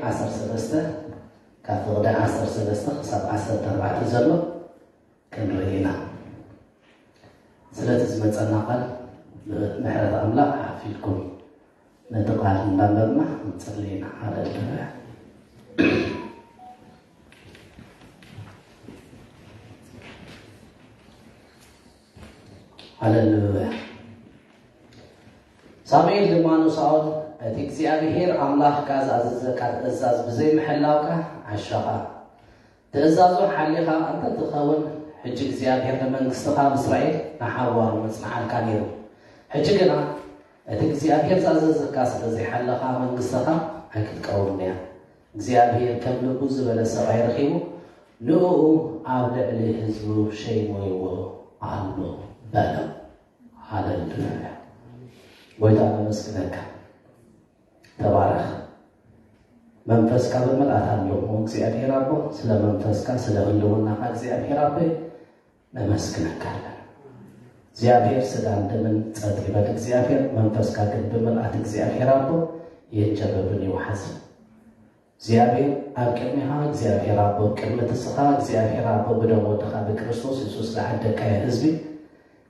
ዓሰርተ ሰለስተ፣ ካብ ፍቕዲ ዓሰርተ ሰለስተ ክሳብ ዓሰርተ ኣርባዕተ ዘሎ ክንርኢ ኢና። ስለቲ ዝመጸና ቃል ብምሕረት ኣምላኽ ሓፊድኩም ነቲ ቃል እንዳንበብና ንጽሊ ኢና። ሃለሉያ። ሃለሉያ። ሳሙኤል ድማ ንሳኦል፣ እቲ እግዚኣብሄር ኣምላኽካ ዝኣዘዘካ ትእዛዝ ብዘይምሕላውካ ዓሻኻ። ትእዛዙ ሓሊኻ እንተትኸውን፣ ሕጂ እግዚኣብሄር ንመንግስትኻ ምስራኤል ንሓዋሩ መጽንሓልካ ነይሩ። ሕጂ ግና እቲ እግዚኣብሄር ዝኣዘዘካ ስለ ዘይሓለኻ መንግስትኻ ኣይክትቀውምን እያ። እግዚኣብሄር ከም ልቡ ዝበለ ሰብኣይ ረኺቡ ንእኡ ኣብ ልዕሊ ህዝቡ ሸይሞይዎ ኣሎ በለ። ሃለሉያ። ጎይታ ነመስግነካ። ተባረኽ። መንፈስካ ብምልኣት ኣሎ እሞ እግዚኣብሔር ኣቦ፣ ስለ መንፈስካ፣ ስለ ህልውናኻ እግዚኣብሔር ኣቦ ነመስግነካ ኣለና። እግዚኣብሔር ስጋን ደምን ጸጥ ይበል። እግዚኣብሔር መንፈስካ ግን ብምልኣት እግዚኣብሔር ኣቦ የንጨብብን ይውሓዝ። እግዚኣብሔር ኣብ ቅድሜኻ እግዚኣብሔር ኣቦ፣ ቅድሚ ትስኻ እግዚኣብሔር ኣቦ፣ ብደም ወድኻ ብክርስቶስ የሱስ ዝዓደግካዮ ህዝቢ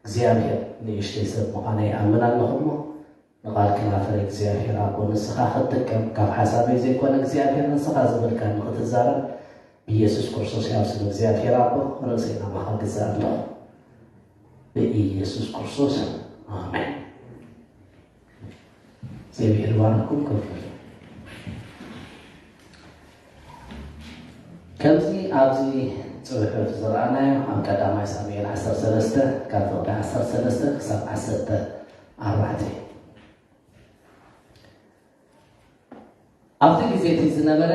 እግዚኣብሔር ንእሽተይ ሰብ ምዃነይ ይኣምን ኣለኹ እሞ፣ ንቓልካ ፍረ እግዚኣብሔር ኣቦ ንስኻ ክትጥቀም፣ ካብ ሓሳበይ ዘይኮነ እግዚኣብሔር ንስኻ ዝበልካኒ ክትዛረብ ብኢየሱስ ክርስቶስ ሕያው ስም እግዚኣብሔር ኣቦ ርእሰይ ናባኻ ግዛእ ኣለኹ። ብኢየሱስ ክርስቶስ ኣሜን። እግዚኣብሔር ይባርኽኩም። ኮፍ በሉ። ከምዚ ኣብዚ ጽሑፍ ዝረኣናዮ ኣብ ቀዳማይ ሳሙኤል ዓሰርተ ሰለስተ ካብ ፍቕዲ ዓሰርተ ሰለስተ ክሳብ ዓሰርተ ኣርባዕተ እዩ። ኣብቲ ግዜ እቲ ዝነበረ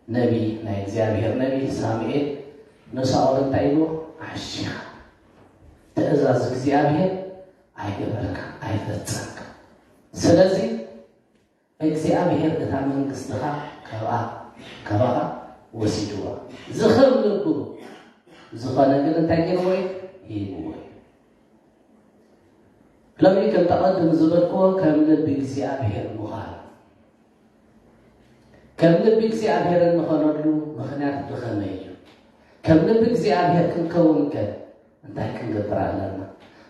ነቢ፣ ናይ እግዚኣብሔር ነቢ ሳሙኤል ንሳኦል እንታይ ኢልዎ? ዓሺኻ ትእዛዝ እግዚኣብሔር ኣይገበርካ ኣይፈጸምካ። ስለዚ እግዚኣብሔር እታ መንግስትኻ ካብኣ ካባኻ ወሲድዋ። ዝኸም ልቡ ዝኾነ ግን እንታይ ገይርዎ እዩ? ሂብዎ እዩ። ሎሚ ከም ተቐድም ዝበልክዎ ከም ልቢ እግዚኣብሔር ምዃን። ከም ልቢ እግዚኣብሔር እንኾነሉ ምኽንያት ብኸመይ እዩ? ከም ልቢ እግዚኣብሔር ክንከውን ከ እንታይ ክንገብር ኣለና?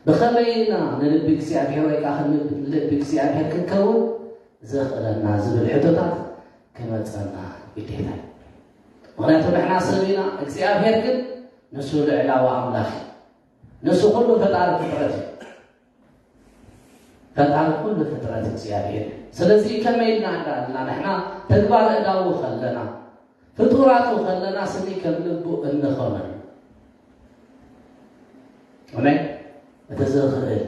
ብኸመይ ኢና ንልቢ እግዚኣብሔር ወይ ከዓ ከም ልቢ እግዚኣብሔር ክንከውን ዘኽእለና ዝብል ሕቶታት ክመጸና ግዴታ እዩ። ምኽንያቱ ንሕና ሰብ ኢና፣ እግዚኣብሔር ግን ንሱ ልዕላዊ ኣምላኽ እዩ። ንሱ ኩሉ ፈጣሪ ፍጥረት እዩ። ፈጣሪ ኩሉ ፍጥረት እግዚኣብሔር እዩ። ስለዚ ከመይ ኢልና እንዳ ኣልና ንሕና ተግባር እዳዉ ከለና፣ ፍጡራቱ ከለና ስኒ ከም ልቡ እንኾነሉ። ኣሜን። እቲ ዝኽእል፣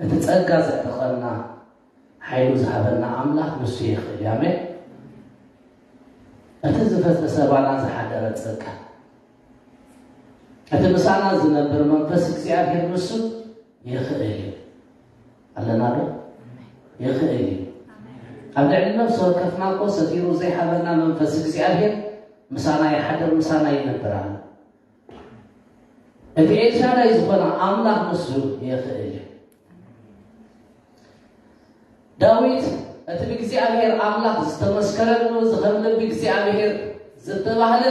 እቲ ጸጋ ዘዕጠቐና፣ ሓይሉ ዝሃበና ኣምላኽ ንሱ ይኽእል እዩ። ኣሜን። እቲ ዝፈሰሰ ባና ዝሓደረ ጸጋ፣ እቲ ምሳና ዝነብር መንፈስ እግዚኣብሔር ንሱ ይኽእል እዩ። ኣለና ዶ? ይኽእል እዩ። ኣብ ልዕሊ ነፍሲ ወከፍና እኮ ሰቲሩ ዘይሃበና መንፈስ እግዚኣብሔር ምሳና ይሓድር፣ ምሳና ይነብር ኣሎ። እቲ ኤልሻዳይ ዝኾነ ኣምላኽ ንሱ ይኽእል እዩ። ዳዊት እቲ ብእግዚኣብሔር ኣምላኽ ዝተመስከረሉ ዝኸም ልቢ እግዚኣብሔር ዝተባህለ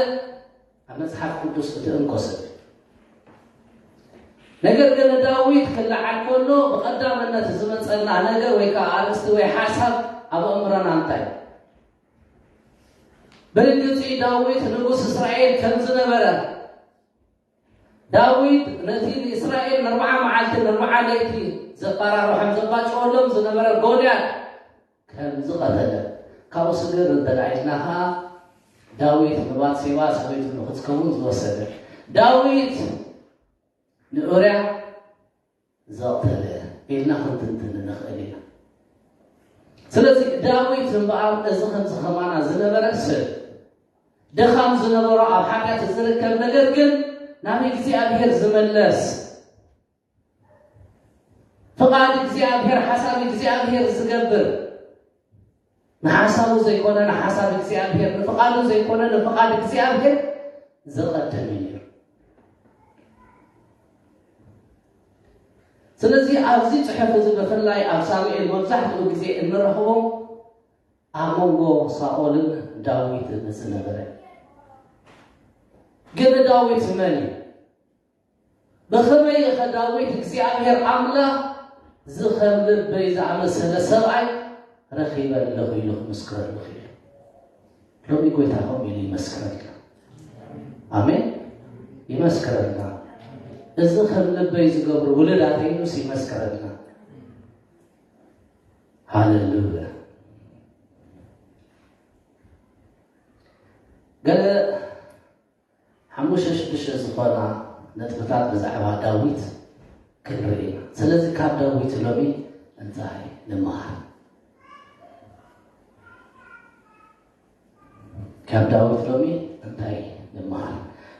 ኣብ መጽሓፍ ቅዱስ እቲ እንኮ ሰብ። ነገር ግን ዳዊት ክለዓል ከሎ ብቐዳምነት ዝመጸና ነገር ወይ ከዓ ኣርእስቲ ወይ ሓሳብ ኣብ ኣእምሮና እንታይ እዩ? ብርግጺ ዳዊት ንጉስ እስራኤል ከም ዝነበረ፣ ዳዊት ነቲ ንእስራኤል ንኣርብዓ መዓልቲ ንኣርብዓ ለይቲ ዘፈራርሖም ዘባጭወሎም ዝነበረ ጎልያድ ከም ዝቐተለ፣ ካብኡ ስግር እንተ ደኣ ኢልና ኸዓ ዳዊት ንባትሴባ ሰበይቱ ንኽትከውን ዝወሰደ፣ ዳዊት ንኡርያ ዘቕተለ ኢልና ክንትንትን ንኽእል ኢና። ስለዚ ዳዊት እምበኣር እዚ ከምዚ ከማና ዝነበረ ሰብ፣ ድኻም ዝነበሮ ኣብ ሓጢኣት ዝርከብ ነገር ግን ናብ እግዚኣብሔር ዝመለስ፣ ፍቓድ እግዚኣብሔር ሓሳብ እግዚኣብሔር ዝገብር፣ ንሓሳቡ ዘይኮነ ንሓሳብ እግዚኣብሔር፣ ንፍቓዱ ዘይኮነ ንፍቓድ እግዚኣብሔር ዝቐድም እዩ ነይሩ። ስለዚ ኣብዚ ጽሑፍ እዚ ብፍላይ ኣብ ሳሙኤል መብዛሕትኡ ግዜ እንረኽቦ ኣብ መንጎ ሳኦልን ዳዊትን ዝነበረ። ግን ዳዊት መን እዩ? ብኸመይ ኸ ዳዊት እግዚኣብሔር ኣምላኽ እዚ ኸም ልበይ ዝኣመሰለ ሰብኣይ ረኺበ ኣለኹ ኢሉ ክምስክረሉ ኽኢሉ? ሎሚ ጐይታ ከምኡ ኢሉ ይመስክረልና። ኣሜን። ይመስክረልና። እዚ ኸም ልበይ ዝገብሩ ውሉዳተይ ኢሉስ ይመስክረልና። ሃሌሉያ። ገለ ሓሙሽተ ሽዱሽተ ዝኾና ነጥብታት ብዛዕባ ዳዊት ክንርኢ ኢና። ስለዚ ካብ ዳዊት ሎሚ እንታይ ንምሃር? ካብ ዳዊት ሎሚ እንታይ ንምሃር?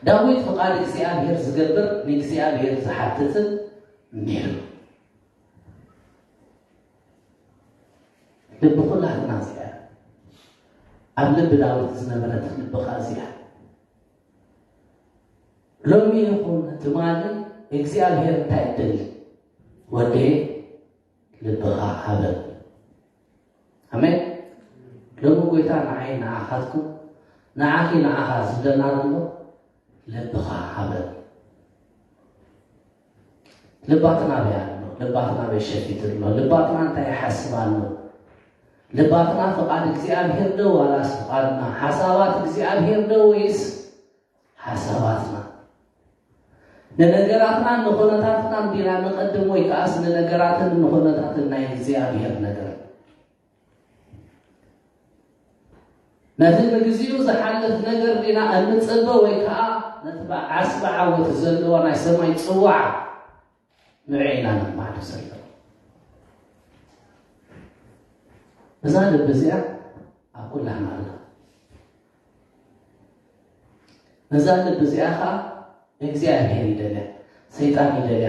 ዳዊት ፍቓድ እግዚኣብሔር ዝገብር ንእግዚኣብሔር ዝሓትትን ነይሩ። ልቢ ኩላትና እዚኣ፣ ኣብ ልቢ ዳዊት ዝነበረት ልቢ ኸኣ እዚኣ። ሎሚ ይኹን ትማሊ እግዚኣብሔር እንታይ ይደሊ? ወደየ ልብኻ ሃበኒ። ኣሜን። ሎሚ ጐይታ ንዓይ ንዓኻትኩም፣ ንዓኺ ንዓኻ ዝብለና ዘሎ ልብኻ ሃበኒ። ልባትና ኣበይ ኣሎ? ልባትና ኣበይ ሸፊቱ ኣሎ? ልባትና እንታይ ይሓስብ ኣሎ? ልባትና ፍቓድ እግዚኣብሔር ዶ ዋላስ ፍቓድና? ሓሳባት እግዚኣብሔር ዶ ወይስ ሓሳባትና? ንነገራትናን ንኹነታትናን ዲና ንቐድም ወይ ከኣስ ንነገራትን ንኹነታትን ናይ እግዚኣብሔር ነገር? ነቲ ንግዚኡ ዝሓልፍ ነገር ዲና እንጽበ ወይ ከኣ ነቲ ብዓስቢ ዓወት ዘለዎ ናይ ሰማይ ጽዋዕ ንዕኡ ኢና ነማዕዱ ዘለና። እዛ ልቢ እዚኣ ኣብ ኩላህና ኣላ። ነዛ ልቢ እዚኣ ኸኣ እግዚኣብሔር ይደልያ፣ ሰይጣን ይደልያ፣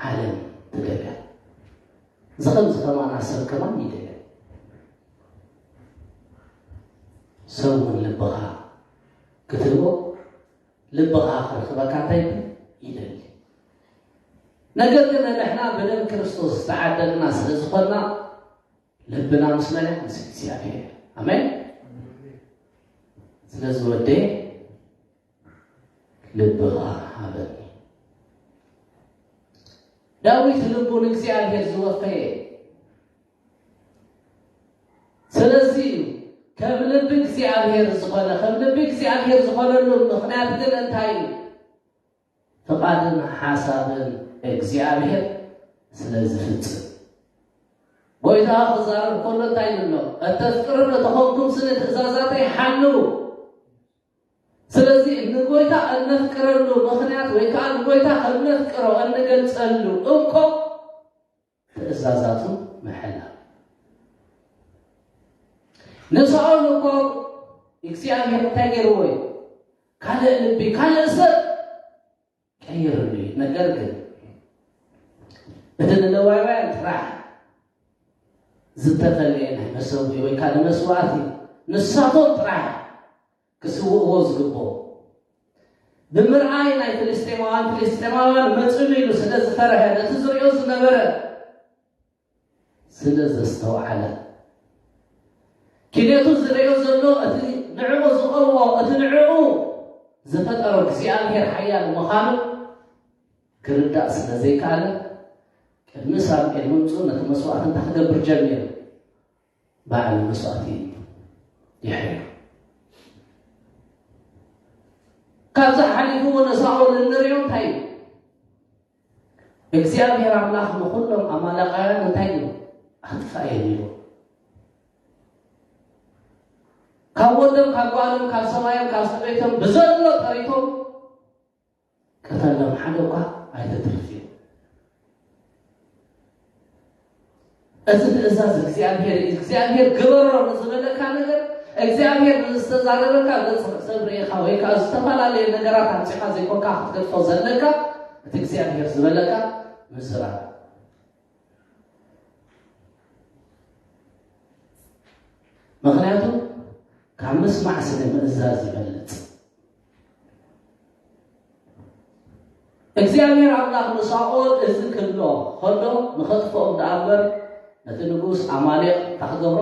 ዓለም ትደልያ። ዝኸም ዝኸማና ሰብ ከማን ይደልያ። ሰብ እውን ልብኻ ክትህቦ፣ ልብኻ ክረኽበካ እንታይ ይብል? ይደሊ። ነገር ግን ንሕና ብደም ክርስቶስ ዝተዓደግና ስለ ዝኾንና ልብና ምስ መን እያ? ምስ እግዚኣብሔር እያ። ኣሜን። ስለዚ ወደየ ልብኻ ሃበኒ። ዳዊት ልቡ ንእግዚኣብሔር ዝወፈየ። ስለዚ እዩ ከም ልቢ እግዚኣብሔር ዝኾነ። ከም ልቢ እግዚኣብሔር ዝኾነሉ ምኽንያት ግን እንታይ እዩ? ፍቓድን ሓሳብን እግዚኣብሔር ስለ ዝፍጽም። ጐይታ ክዛረብ ከሎ እንታይ ይብሎ? "እተፍቅሩኒ ተኾንኩም ስኒ ትእዛዛተይ ሓልዉ።" ስለዚ ንጐይታ እነፍቅረሉ ምኽንያት ወይ ከኣ ንጐይታ ከም ነፍቅሮ እንገልጸሉ እንኮ ትእዛዛቱ ምሕላው። ንሳኦል እኮ እግዚኣብሔር እንታይ ገይርዎ እዩ? ካልእ ልቢ፣ ካልእ ሰብ ቀይርሉ እዩ። ነገር ግን እቲ ንለዋውያን ጥራሕ ዝተፈለየ ናይ መሰውኢ ወይ ከዓ ንመስዋእቲ ንሳቶም ጥራሕ ክስውእዎ ዝግብኦ ብምርኣይ ናይ ፍልስጤማውያን፣ ፍልስጤማውያን መፅሉ ኢሉ ስለ ዝፈረሀ፣ ነቲ ዝሪኦ ዝነበረ ስለ ዘስተውዓለ፣ ኪደቱ ዝሪኦ ዘሎ እቲ ንዕኡ ዝቐውኦ፣ እቲ ንዕኡ ዝፈጠሮ እግዚኣብሔር ሓያል ምዃኑ ክርዳእ ስለ ዘይከኣለ፣ ቅድሚ ሳሙኤል ምምፅኡ ነቲ መስዋእቲ እንታይ ክገብር ጀሚሩ? ባዕሉ መስዋእቲ የሕርዮ። ካብዚ ሓሊፉ እውን ንሳኦል እንሪኦ እንታይ እዩ? እግዚኣብሔር ኣምላኽ ንኹሎም ኣማሌቃውያን እንታይ እዩ? ኣጥፍኣዮም ኢሉ። ካብ ወዶም፣ ካብ ጓሎም፣ ካብ ሰብኣዮም፣ ካብ ሰበይቶም ብዘሎ ጠሪቶም ቅተሎም፣ ሓደ እኳ ኣይተትርፍ እዩ። እዚ ትእዛዝ እግዚኣብሔር እዩ። እግዚኣብሔር ግበሮ ንዝበለካ ነገር፣ እግዚኣብሔር ንዝተዛረበካ ገጽ ሰብ ርኢኻ ወይ ከዓ ዝተፈላለየ ነገራት ኣምጺኻ ዘይኮንካ ክትገድፎ ዘለካ፣ እቲ እግዚኣብሔር ዝበለካ ምዝራብ። ምኽንያቱ ካብ ምስማዕ ስለ ምእዛዝ ይበልጽ። እግዚኣብሔር ኣምላኽ ንሳኦል እዚ ክብሎ ከሎ ንኸጥፍኦም ደኣ እምበር ነቲ ንጉስ ኣማሌቕ እንታይ ክገብሮ?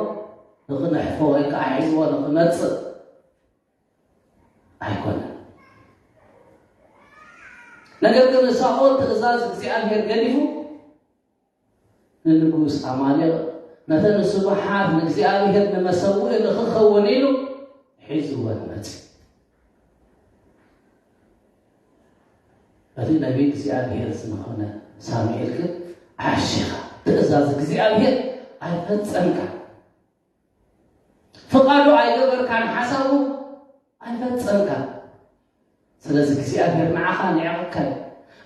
ንኽነሕፎ ወይ ከዓ ሒዝዎ ንኽመጽእ ኣይኮነን። ነገር ግን ሳኦል ትእዛዝ እግዚኣብሔር ገዲፉ ንንጉስ ኣማሌቕ ነተን ስቡሓት ንእግዚኣብሔር ንመሰውኢ ንኽኸውን ኢሉ ሒዝወን መጺኡ። እቲ ነቢይ እግዚኣብሔር ዝኾነ ሳሙኤል ግን ዓሺኻ ትእዛዝ እግዚኣብሔር ኣይፈጸምካን። ፍቓዱ ኣይገበርካን፣ ሓሳቡ ኣይፈጸምካን። ስለዚ እግዚኣብሔር ንዓኻ ንዕቐካ እዩ።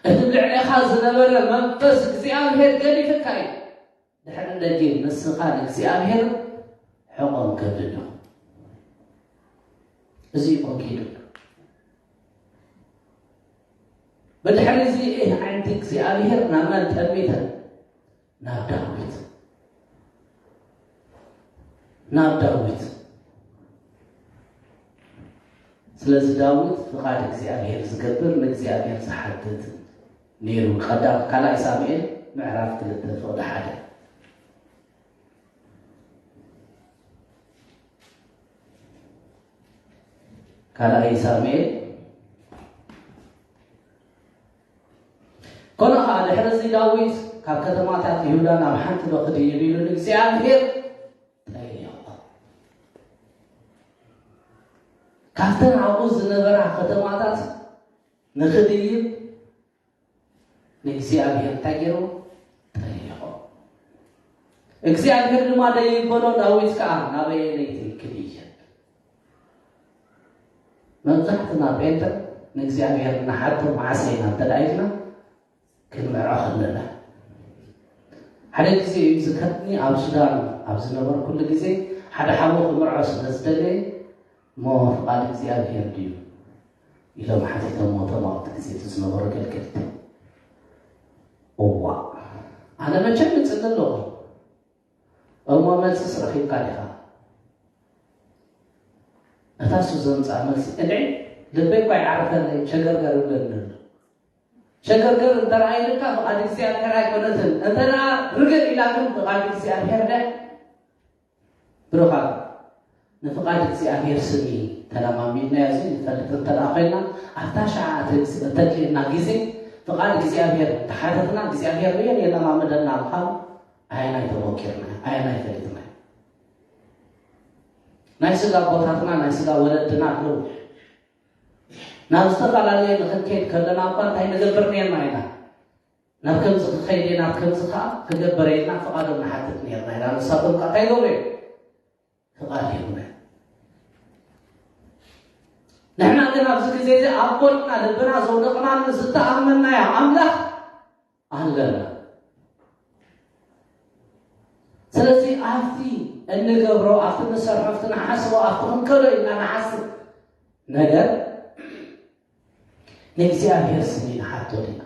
እቲ ልዕሌኻ ዝነበረ መንፈስ እግዚኣብሔር ገዲፍካ እዩ። ድሕሪ ደጊም ንስኻ ንእግዚኣብሔር ሕቖን ከብድዶ። እዚ እዩ ኮንኪዱ። ብድሕሪ እዚ ኣዒንቲ እግዚኣብሔር ናብ መን ጠሚተን? ናብ ዳዊት። ናብ ዳዊት። ስለዚ ዳዊት ፍቓድ እግዚኣብሔር ዝገብር ንእግዚኣብሔር ዝሓትት ነይሩ። ቀዳም ካልኣይ ሳሙኤል ምዕራፍ ክልተ ፍቕዲ ሓደ። ካልኣይ ሳሙኤል ኮነ ኸዓ ድሕሪ እዚ ዳዊት ካብ ከተማታት ይሁዳ ናብ ሓንቲ ዶ ክድይብ ኢሉ ንእግዚኣብሔር ጠየቖ። ካብተን ኣብኡ ዝነበራ ከተማታት ንኽድይብ ንእግዚኣብሔር እንታይ ገይሩ? ጠየቖ። እግዚኣብሔር ድማ ደይበሎ፣ ዳዊት ከዓ ናበየነይቲ ክድይብ? መብዛሕትና ጴንጠ ንእግዚኣብሔር ንሓቶ መዓሰ ኢና እንተ ደኣ ኢልና ክንምዕዖ ከለና። ሓደ ግዜ እዩ ዝከትኒ፣ ኣብ ሱዳን ኣብ ዝነበርኩሉ ግዜ ሓደ ሓቦ ክምርዖ ስለ ዝደለየ፣ እሞ ፍቓድ እግዚኣብሔር ድዩ ኢሎም ሓቲቶም፣ እቶም ኣብቲ ግዜ እቲ ዝነበሩ ኣገልገልቲ። እዋ ኣነ መቸም ይጽሊ ኣለኹ። እሞ መልስስ ረኺብካ ዲኻ? እታ እሱ ዘምጽኣ መልሲ፣ እንድዒ ልበይ እኳ ይዓርፈለይ፣ ሸገርገር ይብለኒ ኣሎ። ሸገርገር እንተ ደኣ ኢልካ ፍቓድ እግዚኣብሔር ኣይኮነትን። እንተ ደኣ ርግእ ኢላ ግን ፍቓድ እግዚኣብሔር ድያ? ብሩኻት፣ ንፍቓድ እግዚኣብሔር ስኒ ተለማሚድናዮ እዚ ንፈልጥ እንተ ደኣ ኮይና፣ ኣብታ ሸዓ እቲ እተድልየና ግዜ ፍቓድ እግዚኣብሔር እንተሓተትና፣ እግዚኣብሔር በየን የለማምደና ምዃኑ ኣየናይ ተሞኪርና፣ ኣየናይ ፈሊጥና? ናይ ስጋ ኣቦታትና፣ ናይ ስጋ ወለድና ኣለዉ። ናብ ዝተፈላለየ ንኽንከይድ ከለና እኳ እንታይ ንገብር ነርና ኢና? ናብ ከምዚ ክኸይድ እየ፣ ናብ ከምዚ ኸዓ ክገብር እየ ኢልና ፍቓዶም ንሓትት ነርና ኢና። ንሳቶም ከኣ እንታይ ይገብሩ እዮም? ፍቓድ ይህቡና። ንሕና ግን ኣብዚ ግዜ እዚ ኣብ ጎንና ልብና ዘውደቕናሉ ዝተኣመንናዮ ኣምላኽ ኣለና። ስለዚ ኣብቲ እንገብሮ፣ ኣብቲ እንሰርሖ፣ ኣብቲ ንሓስቦ፣ ኣብቲ ክንከዶ ኢልና ንሓስብ ነገር ንእግዚኣብሔር ስኒ ንሓቶ ዲና?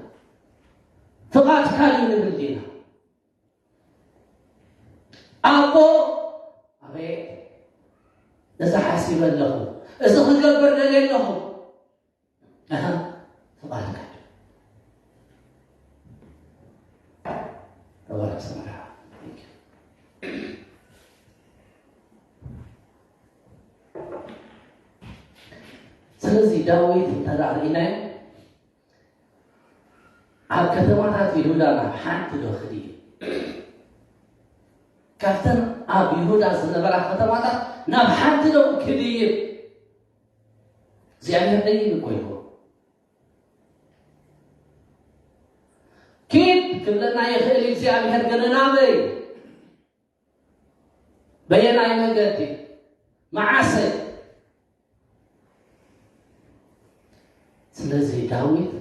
ፍቓድካ ድዩ ንብል ዲና? ኣቦ፣ ኣቤት፣ እዚ ሓሲበ ኣለኹ፣ እዚ ክገብር ደልየ ኣለኹ። ኣሃ፣ ፍቓድካ ድዩ? ተባረኽ ሰማርያ። ስለዚ ዳዊት እንተ ደኣ ርኢናዮ፣ ኣብ ከተማታት ይሁዳ ናብ ሓንቲ ዶ ክድይብ? ካብተን ኣብ ይሁዳ ዝነበራ ከተማታት ናብ ሓንቲ ዶ ክድይብ? እግዚኣብሔር ደይብ እኮ ይኮ። ኪድ ክብለና ይኽእል እግዚኣብሔር፣ ግን ናበይ? በየናይ መገዲ? መዓሰ? ስለዚ ዳዊት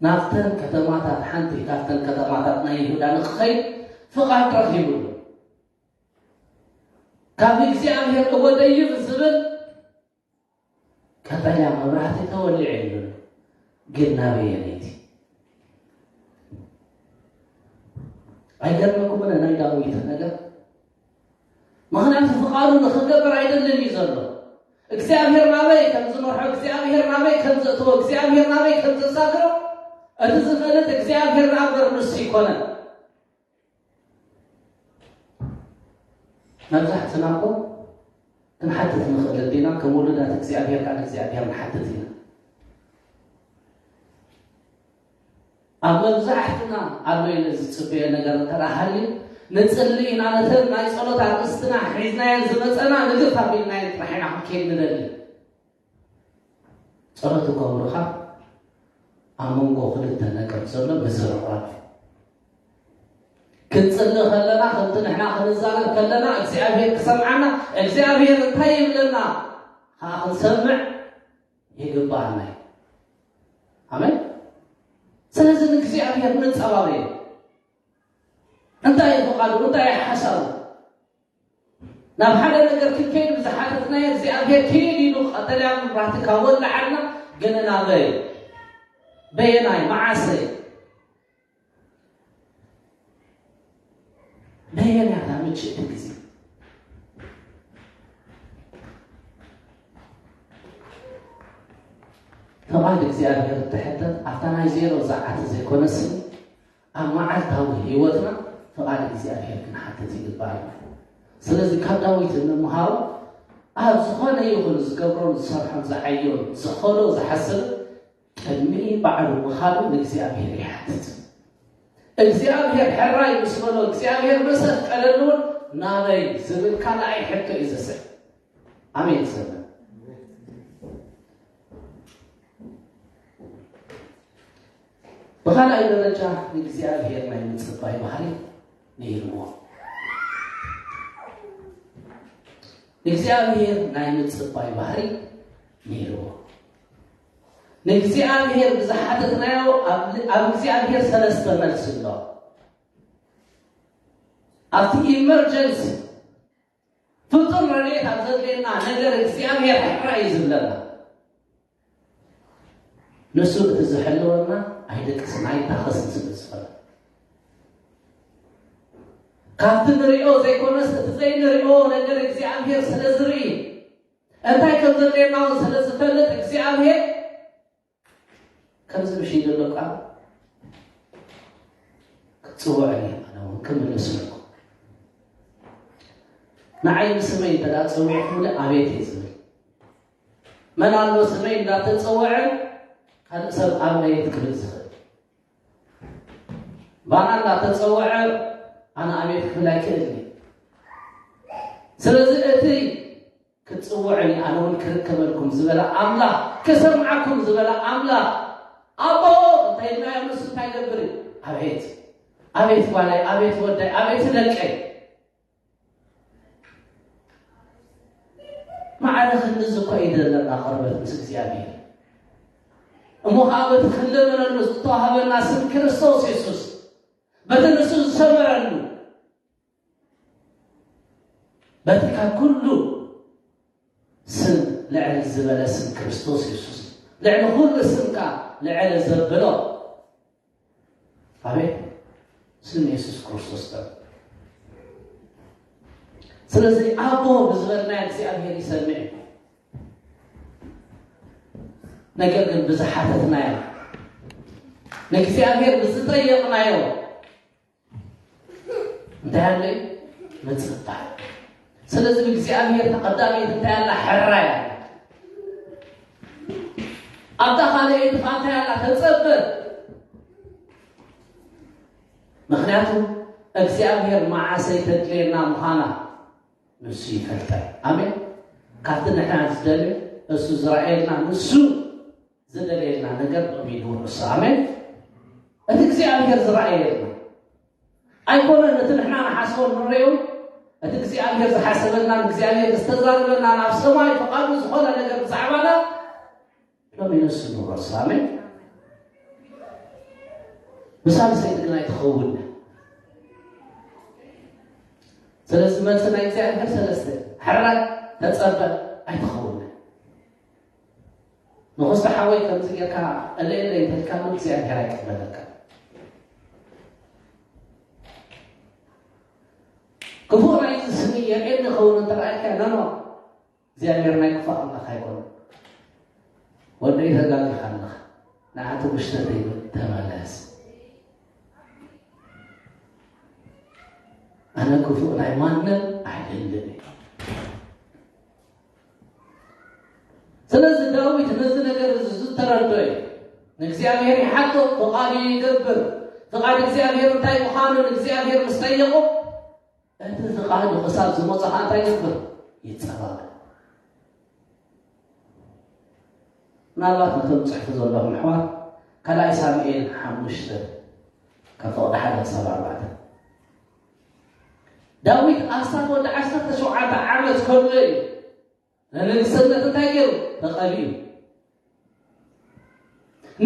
ናብተን ከተማታት፣ ሓንቲ ካብተን ከተማታት ናይ ይሁዳ ንክኸይድ ፍቓድ ረኺቡ ኣሎ። ካብ እግዚኣብሔር እወ ደይብ ዝብል ቀጠልያ መብራህቲ ተወሊዑ ኣሎ። ግን ናበየነይቲ? ኣይገርመኩምን ናይ ዳዊት ነገር? ምኽንያቱ ፍቓዱ ንኽገብር ኣይደልን እዩ ዘሎ። እግዚኣብሔር ናበይ ከም ዝመርሖ፣ እግዚኣብሔር ናበይ ከም ዘእትዎ፣ እግዚኣብሔር ናበይ ከም ዘሳግሮ እቲ ዝፈልጥ እግዚኣብሔር ደኣ እምበር ንሱ ኣይኮነን። መብዛሕትና እኮ ክንሓትት ንኽእል እንዲና፣ ከም ውሉዳት እግዚኣብሔር ቃል እግዚኣብሔር ንሓትት ኢና። ኣብ መብዛሕትና ኣሎ ኢለ ዝጽበዮ ነገር እንተ ደኣ ሃልዩ፣ ንጽሊ ኢና፣ ነተን ናይ ጸሎት ኣርእስትና ሒዝናየን ዝመጸና ንግፍ ኣቢልናየን ጥራሕ ኢና ክንከይድ ንደሊ። ጸሎት እኮ ብሩኻ ኣብ መንጎ ክልተ ነገር ዘሎ ምዝርራብ እዩ። ክንጽሊ ከለና፣ ከምቲ ንሕና ክንዛረብ ከለና እግዚኣብሔር ክሰምዓና፣ እግዚኣብሔር እንታይ ይብለና ከዓ ክንሰምዕ ይግባኣና እዩ። ኣሜን። ስለዚ ንእግዚኣብሔር ንጸባበዮ። እንታይ እዩ ፍቓዱ? እንታይ እዩ ሓሳቡ? ናብ ሓደ ነገር ክንከይድ ብዝሓተትናዮ እግዚኣብሔር ክይድ ኢሉ ቀጠልያ መብራህቲ ካብ ወለዓልና፣ ግን ናበይ? በየናይ? መዓሰይ? በየናይ እታ ምችእቲ ግዜ? ፍቓድ እግዚኣብሔር እትሕተት ኣብታ ናይ ዜሮ ዝዓት ዘይኮነስ፣ ኣብ መዓልታዊ ህይወትና ፍቓድ እግዚኣብሔር ክንሓትት ይግባኣና። ስለዚ ካብ ዳዊት እንምሃሮ፣ ኣብ ዝኾነ ይኹን ዝገብሮን ዝሰርሖን ዝዓዮን ዝኸሎ ዝሓስብ ቅድሚ ባዕሉ ምኻዱ ንእግዚኣብሔር ይሓትት። እግዚኣብሔር ሕራይ ምስ በሎ፣ እግዚኣብሔር ምስ ኣፍቀደሉ እውን ናበይ ዝብል ካልኣይ ሕቶ እዩ ዘስዕብ። ኣሜን። ሰብና ብኻልኣይ ደረጃ ንእግዚኣብሔር ናይ ምጽባይ ባህሪ ነይርዎ። ንእግዚኣብሔር ናይ ምጽባይ ባህሪ ነይርዎ። ንእግዚኣብሔር ብዝሓተትናዮ ኣብ ኣብ እግዚኣብሔር ሰለስተ መልሲ ኣሎ። ኣብቲ ኢመርጀንሲ ፍጡር ረድኤት ኣብ ዘድልየና ነገር እግዚኣብሔር ሕራይ እዩ ዝብለና። ንሱ እቲ ዝሕልወና ኣይደቅስን ኣይታኸስን ስለ ዝፈለ፣ ካብቲ ንሪኦ ዘይኮነስ እቲ ዘይንሪኦ ነገር እግዚኣብሔር ስለ ዝርኢ፣ እንታይ ከም ዘድልየና እውን ስለ ዝፈልጥ እግዚኣብሔር ከምዚ ምሽ ይደሎ ቃል ክትጽውዕን እየ ኣነ እውን ክምልስለኩም። ንዓይ ብስመይ እንተ ደኣ ጸዊዕኩምኒ ኣቤት እየ ዝብል። መን ኣሎ ስመይ እንዳተጸወዐ ካልእ ሰብ ኣቤት ክብል ዝኽእል? ባና እንዳተጸወዐ ኣነ ኣቤት ክብል ኣይክእልን እየ። ስለዚ እቲ ክትጽውዕኒ ኣነ እውን ክርከበልኩም ዝበለ ኣምላኽ፣ ክሰምዓኩም ዝበለ ኣምላኽ ኣቦ እንታይ ኢልናዮ? ንሱ እንታይ ይገብር እዩ? ኣቤት ኣቤት ጓለይ፣ ኣቤት ወደይ፣ ኣቤት ደቀይ። ማዕረ ክንድዚ እኮ እዩ ዘለና ቅርበት ምስ እግዚኣብሔር። እሞ ከዓ በቲ ክንለምነሉ ዝተዋህበና ስም ክርስቶስ የሱስ፣ በቲ ንሱ ዝሰመረሉ፣ በቲ ካብ ኩሉ ስም ልዕል ዝበለ ስም ክርስቶስ የሱስ፣ ልዕሊ ኩሉ ስም ከዓ ልዕል ዘብሎ ኣቤት ስም የሱስ ክርስቶስ ተ ስለዚ ኣቦ ብዝበልናዮ እግዚኣብሔር ይሰምዕ እዩ። ነገር ግን ብዝሓተትናዮ ንእግዚኣብሔር ብዝጠየቕናዮ እንታይ ኣሎ እዩ? ምጽባይ። ስለዚ ብእግዚኣብሔር ተቐዳሚት እንታይ ኣላ? ሕራይ ኣላ። ኣብታ ካልኣይቲ ኸኣ እንታይ ኣላ? ተጸበ። ምኽንያቱ እግዚኣብሔር መዓሰይ ተድልየና ምዃና ንሱ ይፈልጠ። ኣሜን። ካብቲ ንሕና ዝደልዮ እሱ ዝረኣየልና ንሱ ዝደልየልና ነገር ደው ኢሉ ንሱ። ኣሜን። እቲ እግዚኣብሔር ዝረኣየልና ኣይኮነን፣ እቲ ንሕና ንሓስቦ ንርእዮ፣ እቲ እግዚኣብሔር ዝሓሰበልና፣ እግዚኣብሔር ዝተዛረበና፣ ናብ ሰማይ ፍቓዱ ዝኾነ ነገር ብዛዕባና ሎሚ ንሱ ንወርሶ። ኣሜን። ብሳልሰይቲ ግን ኣይትኸውን። ስለዚ መልሲ ናይ እግዚኣብሔር ሰለስተ፣ ሕራይ፣ ተጸበ፣ ኣይትኸውን። ንኹስቲ ሓወይ ከምዚ ጌርካ እለየለይ እንተልካ እግዚኣብሔር ኣይቅበለካ። ክፉእ ናይዚ ስኒ የርእየኒ ይኸውን እንተረኣየካ፣ ኖ፣ ኖ፣ እግዚኣብሔር ናይ ክፉእ ኣምላኽ ኣይኮነን። ወደይ ተጋጊኻ ኣለኻ። ንዓቲ ውሽተተይ ተመለስ። ኣነ ክፉእ ናይ ማንም ኣይህልን እዩ። ስለዚ ዳዊት ነዚ ነገር እዚ ዝተረድኦ እዩ። ንእግዚኣብሔር ይሓቶ፣ ፍቓዱ ይገብር። ፍቓድ እግዚኣብሔር እንታይ ምዃኑ ንእግዚኣብሔር ምስ ጠየቑ፣ እቲ ፍቓዱ ክሳብ ዝመጾ ኸዓ እንታይ ይገብር? ይጸባበ። ምናልባት ነቶም ጽሕፉ ዘለኹም ኣሕዋት ካልኣይ ሳሙኤል ሓሙሽተ ካብ ፍቕዲ ሓደ ክሳብ ኣርባዕተ። ዳዊት ኣስታት ወዲ ዓሰርተ ሸውዓተ ዓመት ከሎ እዩ ንንግስነት እንታይ ገይሩ? ተቐቢኡ።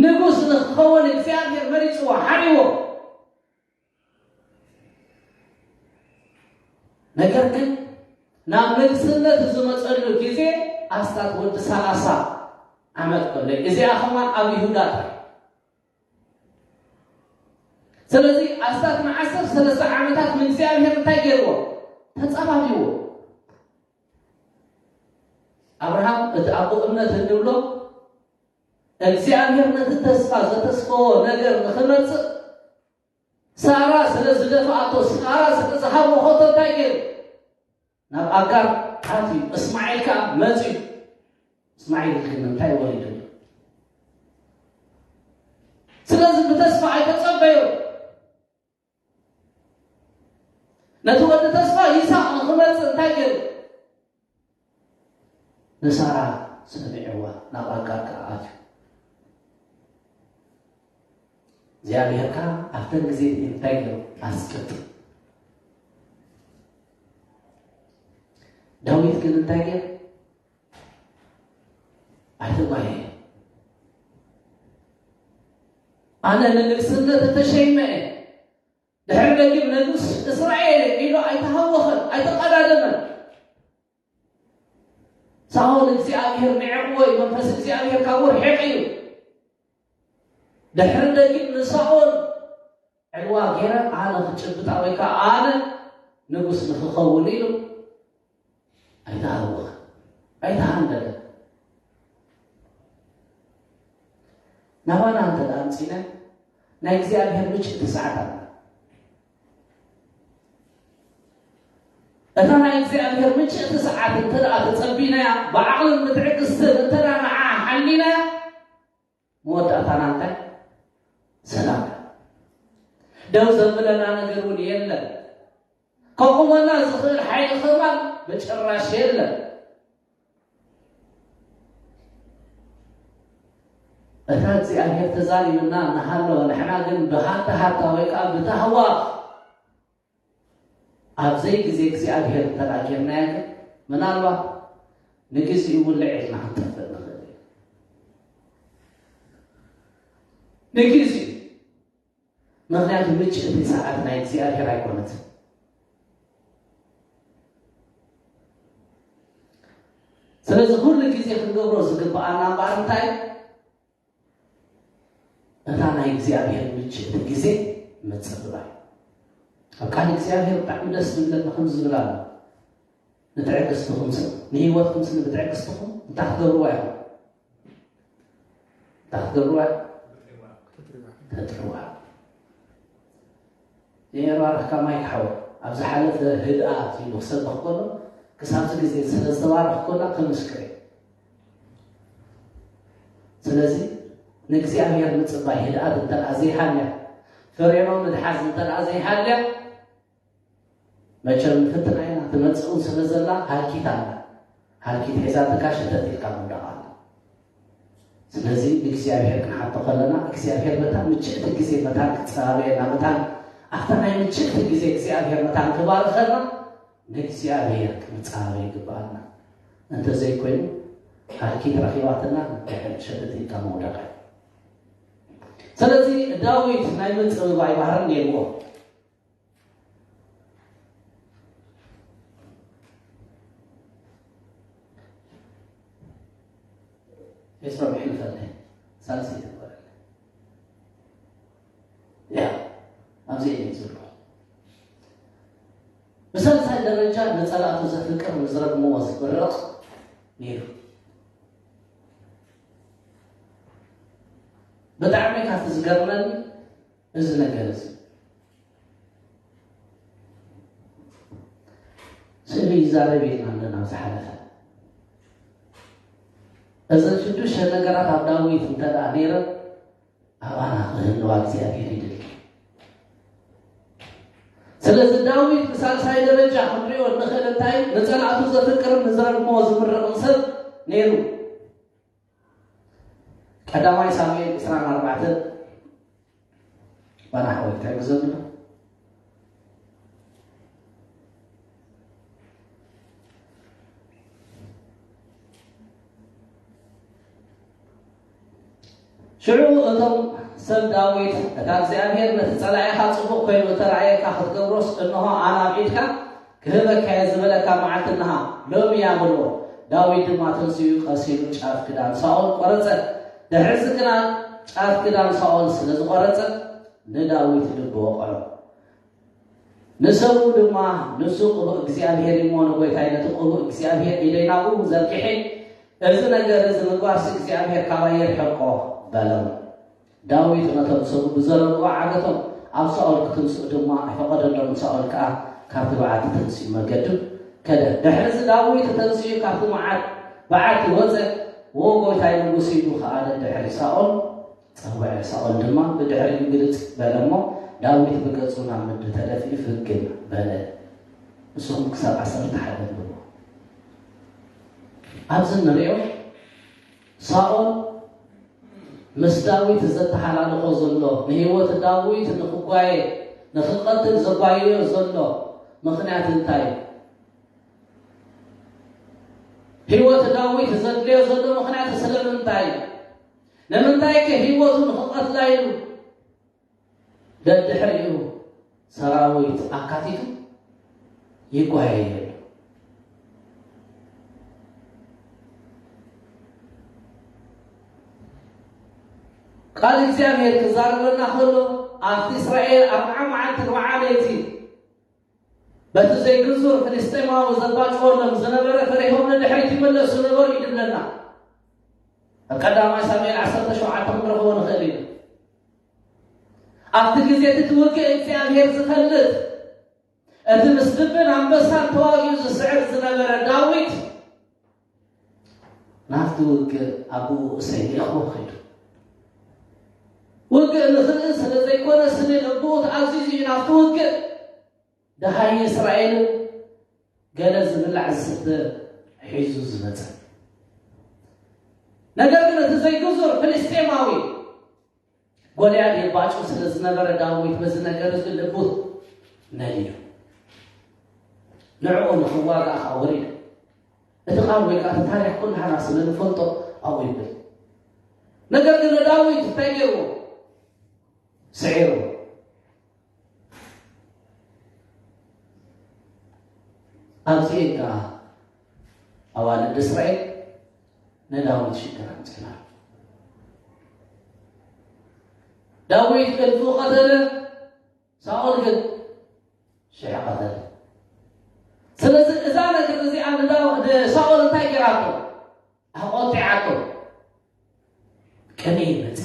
ንጉስ ንክኸውን እግዚኣብሔር መሪጽዎ፣ ሓሪዎ። ነገር ግን ናብ ንግስነት ዝመጸሉ ግዜ ኣስታት ወዲ ሰላሳ ዓመት ከሎ እዩ። እዚኣ ኸማን ኣብ ይሁዳ ጥራይ። ስለዚ ኣስታት ንዓሰርተ ሰለስተ ዓመታት ንእግዚኣብሔር እንታይ ገይርዎ? ተጸባቢዎ። ኣብርሃም እቲ ኣቦ እምነት እንብሎ እግዚኣብሔር ነቲ ተስፋ ዘተስፈዎ ነገር ንኽመጽእ ሳራ ስለ ዝደፍኣቶ፣ ሳራ ስለ ዝሃወኸቶ እንታይ ገይሩ? ናብ ኣጋር ኣትዩ። እስማዒል ከኣ መጺኡ። እስማዒል ግን እንታይ ወሪዱ? ስለዚ ብተስፋ ኣይተጸበዮ። ነቲ ወዲ ተስፋ ይስሐቅ ንኽመጽእ እንታይ ገይሩ? ንሳራ ሰሚዕዋ ናብ ኣጋር ከኣ ኣትዩ። እግዚኣብሔር ከኣ ኣብተን ግዜ እንታይ ገይሩ? ኣስቀጥ። ዳዊት ግን እንታይ ገይሩ? ኣይተጓየየ። ኣነ ንንግስነት እተሸይመ እየ፣ ድሕሪ ደጊም ንጉስ እስራኤል እየ ኢሉ ኣይተሃወኸን፣ ኣይተቐዳደመን። ሳኦል እግዚኣብሔር ንዕቕዎ እዩ፣ መንፈስ እግዚኣብሔር ካብኡ ርሒቕ እዩ። ድሕሪ ደጊም ንሳኦል ዕልዋ ገይረ ኣነ ክጭብጣ ወይ ከዓ ኣነ ንጉስ ንክኸውን ኢሉ ኣይተሃወኸን፣ ኣይተሃንደደን። ናባና እንተ ደኣ ኣምጺና ናይ እግዚኣብሔር ምችእቲ ሰዓት ኣላ። እታ ናይ እግዚኣብሔር ምችእቲ ሰዓት እንተ ደኣ ተጸቢናያ፣ ብዓቕልን ብትዕግስትን እንተ ደኣ ንዓ ሓሊናያ፣ መወዳእታና እንታይ? ሰላም። ደው ዘብለና ነገር እውን የለን። ከቑመና ዝኽእል ሓይሊ ከማን በጭራሽ የለን። እታ እግዚኣብሔር ተዛሪብና እናሃለወ ንሕና ግን ብሃታ ሃታ ወይ ከዓ ብታህዋኽ ኣብ ዘይግዜ እግዚኣብሔር እንተ ደኣ ጌርናዮ ግን ምናልባት ንግዜኡ እውን ልዒልና ክንጠፍእ ንኽእል ኢና። ንግዜኡ። ምኽንያቱ ምችእቲ ሰዓት ናይ እግዚኣብሔር ኣይኮነትን። ስለዚ ኩሉ ግዜ ክንገብሮ ዝግብኣና እምበኣር እንታይ? እታ ናይ እግዚኣብሔር ምችእቲ ግዜ ምጽብባይ። ኣብ ቃል እግዚኣብሔር ብጣዕሚ ደስ ዝብለኒ ከምዚ ዝብል ኣሎ። ንትዕግስትኹም ስለ፣ ንህይወትኩም ስለ ብትዕግስትኹም እንታይ ክትገብርዋ ኢኹም? እንታይ ክትገብርዋ? ተጥርዋ። የባርኽካ ማይክ ሓወይ። ኣብ ዝሓለፈ ህድኣት ኢሉ ክሰብኽ ከሎ፣ ክሳብዚ ግዜ ስለ ዝተባረኽኩ ከላ ክምስክር እየ። ስለዚ ንእግዚኣብሔር ምጽባይ ህድኣት እንተ ደኣ ዘይሃልያ፣ ፍሬኖ ምትሓዝ እንተ ደኣ ዘይሃልያ፣ መቸም ንፍትና ኢና፣ ትመጽእ እውን ስለ ዘላ ሃልኪት ኣላ። ሃልኪት ሒዛትካ ሸተት ኢልካ ምውዳቕ ኣላ። ስለዚ ንእግዚኣብሔር ክንሓቶ ከለና፣ እግዚኣብሔር በታ ምችእቲ ግዜ መታን ክጸባበየና፣ መታን ኣብታ ናይ ምችእቲ ግዜ እግዚኣብሔር መታን ክባርኸና ንእግዚኣብሔር ክንጸባበ ይግብኣና። እንተዘይኮይኑ፣ ሃልኪት ረኺባትና ድሕር ሸተት ኢልካ ምውዳቕ እዩ። ስለዚ ዳዊት ናይ ምጽብባይ ባህሪ ነይርዎ። ኤስሮም ይሕልፈለይ፣ ሳልሰይ ትግበረለይ። ያ፣ ኣብዚ እየ ዝብሎ። ብሳልሳይ ደረጃ ንጸላእቱ ዘፍቅር ንዝረግምዎ ዝብረቕ ነይሩ። ብጣዕሚ ካብቲ ዝገርመኒ እዚ ነገር እዚ። ስእሊ ይዛረብ ኢልና ኣለና ኣብ ዝሓለፈ። እዘን ሽዱሽተ ነገራት ኣብ ዳዊት እንተ ደኣ ነይረን፣ ኣባና ክህልዋ እግዚኣብሔር ይደሊ። ስለዚ ዳዊት ብሳልሳይ ደረጃ ክንሪኦ እንኽእል እንታይ? ንጸላእቱ ዘፍቅርን ንዝረግሞ ዝምርቕን ሰብ ነይሩ። ቀዳማይ ሳሙኤል ዕስራን ኣርባዕተን ባና ሓወይ እንታይ ግዘ ኣሎ? ሽዑ እቶም ሰብ ዳዊት፣ እታ እግዚኣብሔር ነቲ ጸላኢኻ ጽቡቕ ኮይኑ እተራእየካ ክትገብሮስ፣ እንሆ ኣነ ኣብ ኢድካ ክህበካ እየ ዝበለካ መዓልቲ እንሃ፣ ሎሚ እያ በልዎ። ዳዊት ድማ ተንሲኡ ቀሲኑ ጫፍ ክዳን ሳኦል ቆረጸ። ድሕርዚ ግና ጫፍ ክዳን ሳኦል ስለ ዝቆረጸ ንዳዊት ልቢ ወቐዖ። ንሰቡ ድማ ንሱ ቅቡእ እግዚኣብሔር እሞ ንጎይታይ ነቲ ቅቡእ እግዚኣብሔር ኢደይ ናብኡ ዘርጊሐ፣ እዚ ነገር እዚ ምግባርሲ እግዚኣብሔር ካባይ የርሕቆ በሎም። ዳዊት ነቶም ሰቡ ብዘረብኦ ዓገቶም ኣብ ሳኦል ክትንስኡ ድማ ኣይፈቐደሎምን። ሳኦል ከኣ ካብቲ በዓቲ ተንሲኡ መገዱ ከደ። ድሕርዚ ዳዊት ተንሲኡ ካብቲ መዓት በዓቲ ወጸ። ወ ጎይታይ ንጉስ ኢሉ ከኣ ደድሕሪ ሳኦል ጸውዐ። ሳኦል ድማ ብድሕሪኡ ግልጽ በለ እሞ ዳዊት ብገጹ ናብ ምድሪ ተደፊኡ ፍግም በለ። ንስኹም ክሳብ ዓሰርተ ሓደ ንብቦ። ኣብዚ ንሪኦ ሳኦል ምስ ዳዊት ዘተሓላልኾ ዘሎ ንህይወት ዳዊት ንኽጓየ ንኽቐትል ዘጓየዮ ዘሎ ምኽንያት እንታይ እዩ? ህይወት ዳዊት ዘድልዮ ዘሎ ምኽንያት ስለምንታይ እዩ? ንምንታይ ከ ህይወቱ ንኽቐትላ ኢሉ ደድሕሪኡ ሰራዊት ኣካቲቱ ይጓየየሉ? ቃል እግዚኣብሔር ክዛረበና ከሎ ኣብቲ እስራኤል ኣርብዓ መዓልቲ ኣርብዓ ለይቲ በቲ ዘይግዙር ፍልስጤማዊ ዘባጭወሎም ዝነበረ ፈሪሆም ንድሕሪት ይመለሱ ነበሩ እዩ ዝብለና። ኣብ ቀዳማይ ሳሙኤል ዓሰርተ ሸውዓተ ክንረኽቦ ንኽእል ኢና። ኣብቲ ግዜ እቲ ውግእ እግዚኣብሔር ዝፈልጥ፣ እቲ ምስ ድብን ኣንበሳን ተዋጊኡ ዝስዕር ዝነበረ ዳዊት ናብቲ ውግእ ኣቦኡ እሰይ ልኢኽዎ ኸይዱ። ውግእ ንኽርኢ ስለ ዘይኮነ ስለ ልብኡ ተኣዚዙ እዩ ናብቲ ውግእ። ደሃይ እስራኤልን ገለ ዝብላዕ ዝስተ ሒዙ ዝመጸ። ነገር ግን እቲ ዘይግዙር ፍልስጤማዊ ጎልያድ የባጩ ስለ ዝነበረ ዳዊት በዚ ነገር እዚ ልቡ ነድዩ። ንዕኡ ንኽዋጋእ ኸዓ ወሪዱ። እቲ ቃል ወይ ከዓ እቲ ታሪኽ ኩላህና ስለ ንፈልጦ ኣብኡ ይብል። ነገር ግን ንዳዊት እንታይ ገይርዎ? ስዒርዎ። ኣብዚኤን ከዓ ኣዋልድ እስራኤል ንዳዊት ሽግር ኣምፅእና። ዳዊት እልፉ ቀተለ፣ ሳኦል ግን ሽሕ ቀተለ። ስለዚ እዛ ነገር እዚኣ ንዳው- ንሳኦል እንታይ ገይራቶ? ኣቆጢዓቶ። ቅንኢ መፀ።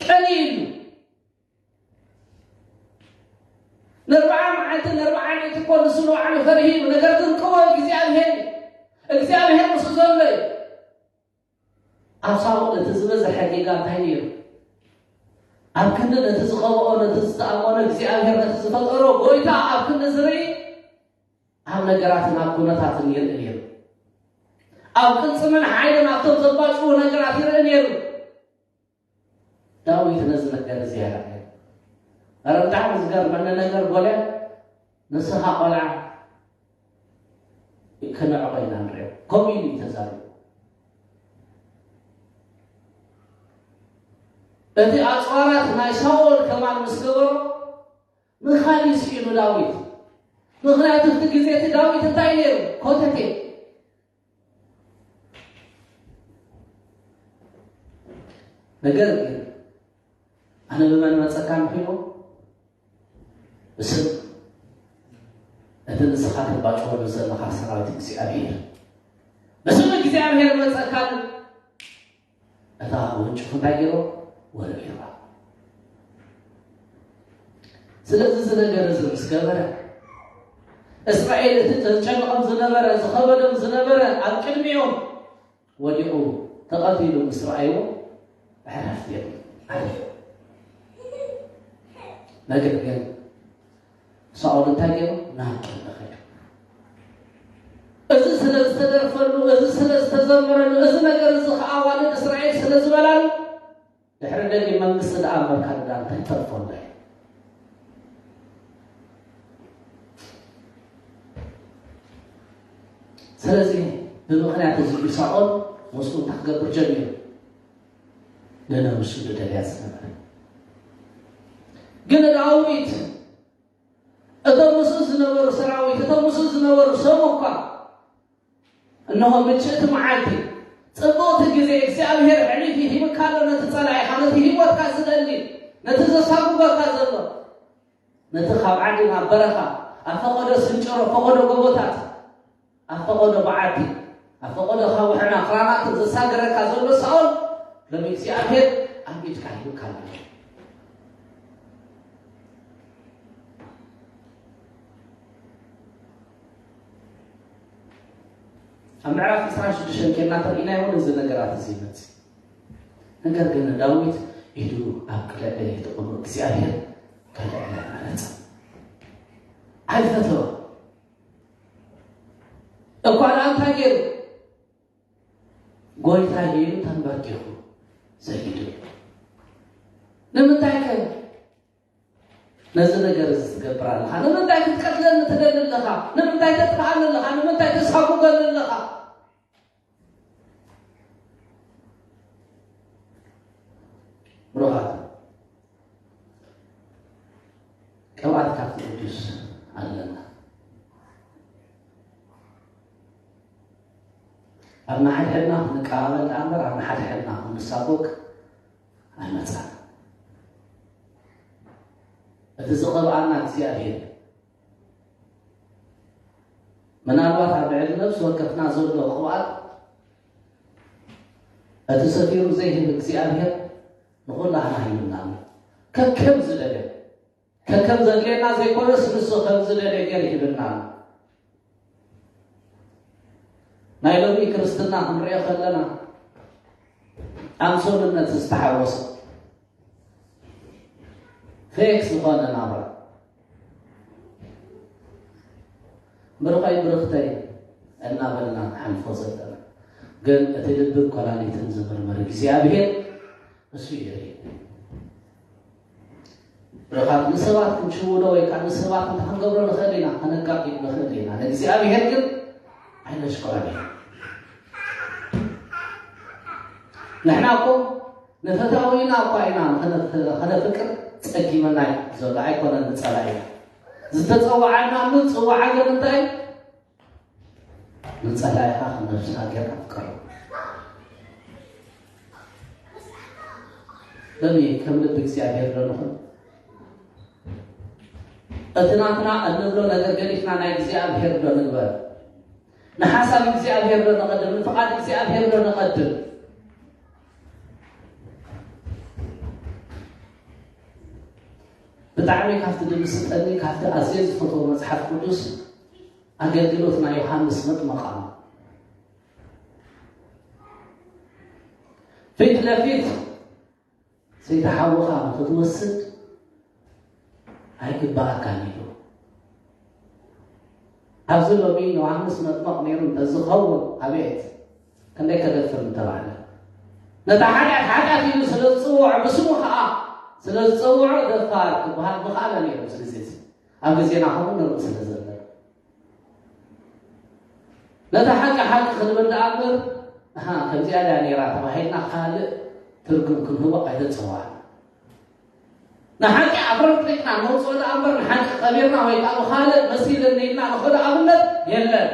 ቅንኢ ኢሉ ንኣርብዓ መዓልቲ ንኣርብዓ ለይቲ እኮ ንሱ ንባዕሉ ፈሪሂ እዩ። ነገር ግን ቅወ እግዚኣብሔር እዩ። እግዚኣብሔር ምስኡ ዘሎ እዩ። ኣብ ሳኦል እቲ ዝበዝሐ ጌጋ እንታይ ነይሩ? ኣብ ክንዲ ነቲ ዝቐብኦ፣ ነቲ ዝተኣመኖ እግዚኣብሔር፣ ነቲ ዝፈጠሮ ጎይታ ኣብ ክንዲ ዝርኢ፣ ኣብ ነገራትን ኣብ ኩነታትን ይርኢ ነይሩ። ኣብ ቅልጽምን ሓይልን ኣብቶም ዘባጭዉ ነገራት ይርኢ ነይሩ። ዳዊት ነዚ ነገር እዚ ኣይረኣየን። ኧረ ብጣዕሚ ዝገርመኒ ነገር፣ ጎልያድ ንስኻ ቆልዓ ክንዕቆ ኢና ንሪኦ፣ ከምኡ ኢሉ እዩ ተዛሪቡ። እቲ ኣፅዋራት ናይ ሳኦል ከማን ምስ ገበሮ ምኻድ እዩ ስኢኑ ዳዊት። ምኽንያቱ እቲ ግዜ እቲ ዳዊት እንታይ ነይሩ? ኮተቴ። ነገር ግን ኣነ ብመን መፀካ ንኪኖ? ብስም እቲ ንስኻ ተባጭወሉ ዘለኻ ሰራዊት እግዚኣብሔር፣ ብስም እግዚኣብሔር መፀካ። እታ ወንጭፉ እንታይ ገይሮ? ወረዲዋ። ስለዚ እዚ ነገር እዚ ምስ ገበረ፣ እስራኤል እቲ ዘጨንቖም ዝነበረ፣ ዝኸበዶም ዝነበረ ኣብ ቅድሚኦም ወዲቑ ተቐቲሉ ምስ ረኣይዎ፣ ዕረፍቲ እዮም ዓሪፎም። ነገር ግን ሳኦል እንታይ ገይሩ? ናብ ቂብላ ኸይዱ። እዚ ስለ ዝተደርፈሉ፣ እዚ ስለ ዝተዘመረሉ፣ እዚ ነገር እዚ ኸኣ ኣዋልድ እስራኤል ስለ ዝበላሉ፣ ድሕሪ ደጊም መንግስቲ ደኣ እምበር ካልእ ደኣ እንታይ ተርፎ ኣሎ? ስለዚ ብምኽንያት እዚ እዩ ሳኦል ምስኡ እንታይ ክገብር ጀሚሩ? ንነብሱ ዝደልያ ዝነበረ። ግን ዳዊት፣ እቶም ምስኡ ዝነበሩ ሰራዊት፣ እቶም ምስኡ ዝነበሩ ሰብ እኳ፣ እንሆ ምችእቲ መዓልቲ፣ ጽብቕቲ ግዜ እግዚኣብሔር ዕሊፊ ሂብካ ኣሎ ነቲ ጸላኢኻ፣ ነቲ ህይወትካ ዝደሊ፣ ነቲ ዘሳጉገካ ዘሎ፣ ነቲ ካብ ዓዲ ናብ በረኻ፣ ኣብ ፈቐዶ ስንጭሮ፣ ፈቐዶ ጎቦታት፣ ኣብ ፈቐዶ በዓቲ፣ ኣብ ፈቐዶ ካብ ውሕና ክራማት ዘሳገረካ ዘሎ ሳኦል፣ ሎሚ እግዚኣብሔር ኣብ ኢድካ ሂብካ ኣሎ። ኣብ ምዕራፍ ዕስራን ሽዱሽተን ኬድና ተርኢናዮ እውን እዚ ነገራት እዚ ይመጽእ። ነገር ግን ዳዊት ኢዱ ኣብ ቅልዕቲ እምበር እግዚኣብሔር ከልዕላ ኣይመረጸን። ኣይፈተወ። እኳ ደኣ እንታይ ገይሩ? ጎይታይ ኢሉ ተንበርኪኹ ሰጊዱ። ንምንታይ ከ ነዚ ነገር እዚ ትገብር ኣለኻ? ንምንታይ ክትቀትለኒ ትደሊ ኣለኻ? ንምንታይ ተጥፍኣኒ ኣለኻ? ንምንታይ ተሳጉገኒ ኣለኻ? ብሩኻት፣ ቅብኣት ካብቲ ቅዱስ ኣለና። ኣብ ንሓድሕድና ክንቀባበል ደኣ እምበር ኣብ ንሓድሕድና ክንሳጎግ ኣይመጻና። እቲ ዝቐብኣና እግዚኣብሔር፣ ምናልባት ኣብ ልዕሊ ነፍሲ ወከፍና ዘሎ ቅብኣት፣ እቲ ሰፊሩ ዘይህብ እግዚኣብሔር ንኹላህና ሂብና ኣሎ። ከከም ዝደለ፣ ከከም ዘድልየና ዘይኮነስ ንሱ ከም ዝደለ ገይሩ ሂብና ኣሎ። ናይ ሎሚ ክርስትና ክንሪኦ ከለና ኣምሶልነት ዝተሓወሶ፣ ፌክ ዝኾነ ናብራ፣ ብሩኸይ ብርኽተይ እናበልና ንሓልፎ ዘለና፣ ግን እቲ ልብን ኮላሊትን ዝምርምር እግዚኣብሔር እሱ ይርኢ። ብሩኻት፣ ንሰባት ክንሽውዶ ወይ ከዓ ንሰባት እንታይ ክንገብሮ ንኽእል ኢና? ከነጋግዮ ንኽእል ኢና። ንእግዚኣብሔር ግን ኣይነሽክዖን ኢና። ንሕና እኮ ንፈታዊና እኳ ኢና ንኸነ-፣ ኸነፍቅር ጸጊመና እዩ ዘሎ፣ ኣይኮነን ንጸላኢና። ዝተጸዋዓናሉ ጽዋዓ ግን እንታይ? ንጸላኢኻ ከም ነብስኻ ጌርካ ፍቀሮ። ሎሚ ከም ልቢ እግዚኣብሔር ዶ ንኹን? እቲ ናትና እንብሎ ነገር ገዲፍና ናይ እግዚኣብሔር ዶ ንግበር? ንሓሳብ እግዚኣብሔር ዶ ንቐድም? ንፍቓድ እግዚኣብሔር ዶ ንቐድም? ብጣዕሚ ካብቲ ድምስጠኒ፣ ካብቲ ኣዝየ ዝፈትዎ መጽሓፍ ቅዱስ ኣገልግሎት ናይ ዮሃንስ መጥመቕ ኣሎ። ፊት ለፊት ሰይቲ ሓውኻ ንኽትወስድ ኣይግባኣካን ኢሉ። ኣብዚ ሎሚ ዮሃንስ መጥመቕ ነይሩ እንተዝኸውን፣ ኣቤት ክንደይ ከደፍር ምተባህለ። ነታ ሓጢኣት ሓጢኣት ኢሉ ስለ ዝጽውዖ፣ ብስሙ ኸኣ ስለ ዝጸውዖ ደፋር ክበሃል ምኽኣለ ነይሩ። ኣብዚ ግዜ እዚ፣ ኣብ ግዜና ከምኡ ንርኢ ስለ ዘለና፣ ነታ ሓቂ ሓቂ ክንብል ደኣ እምበር፣ ኣሃ፣ ከምዚኣ ድያ ነይራ ተባሂልና ካልእ ትርጉም ክንህቦ ኣይተጸዋዕና። ንሓቂ ኣፍረጥሪጥና ነውጽኦ ደኣ እምበር፣ ንሓቂ ቀቢርና ወይ ከዓ ብኻልእ መሲልኒ ኢልና ንኸዶ ኣብነት የለን።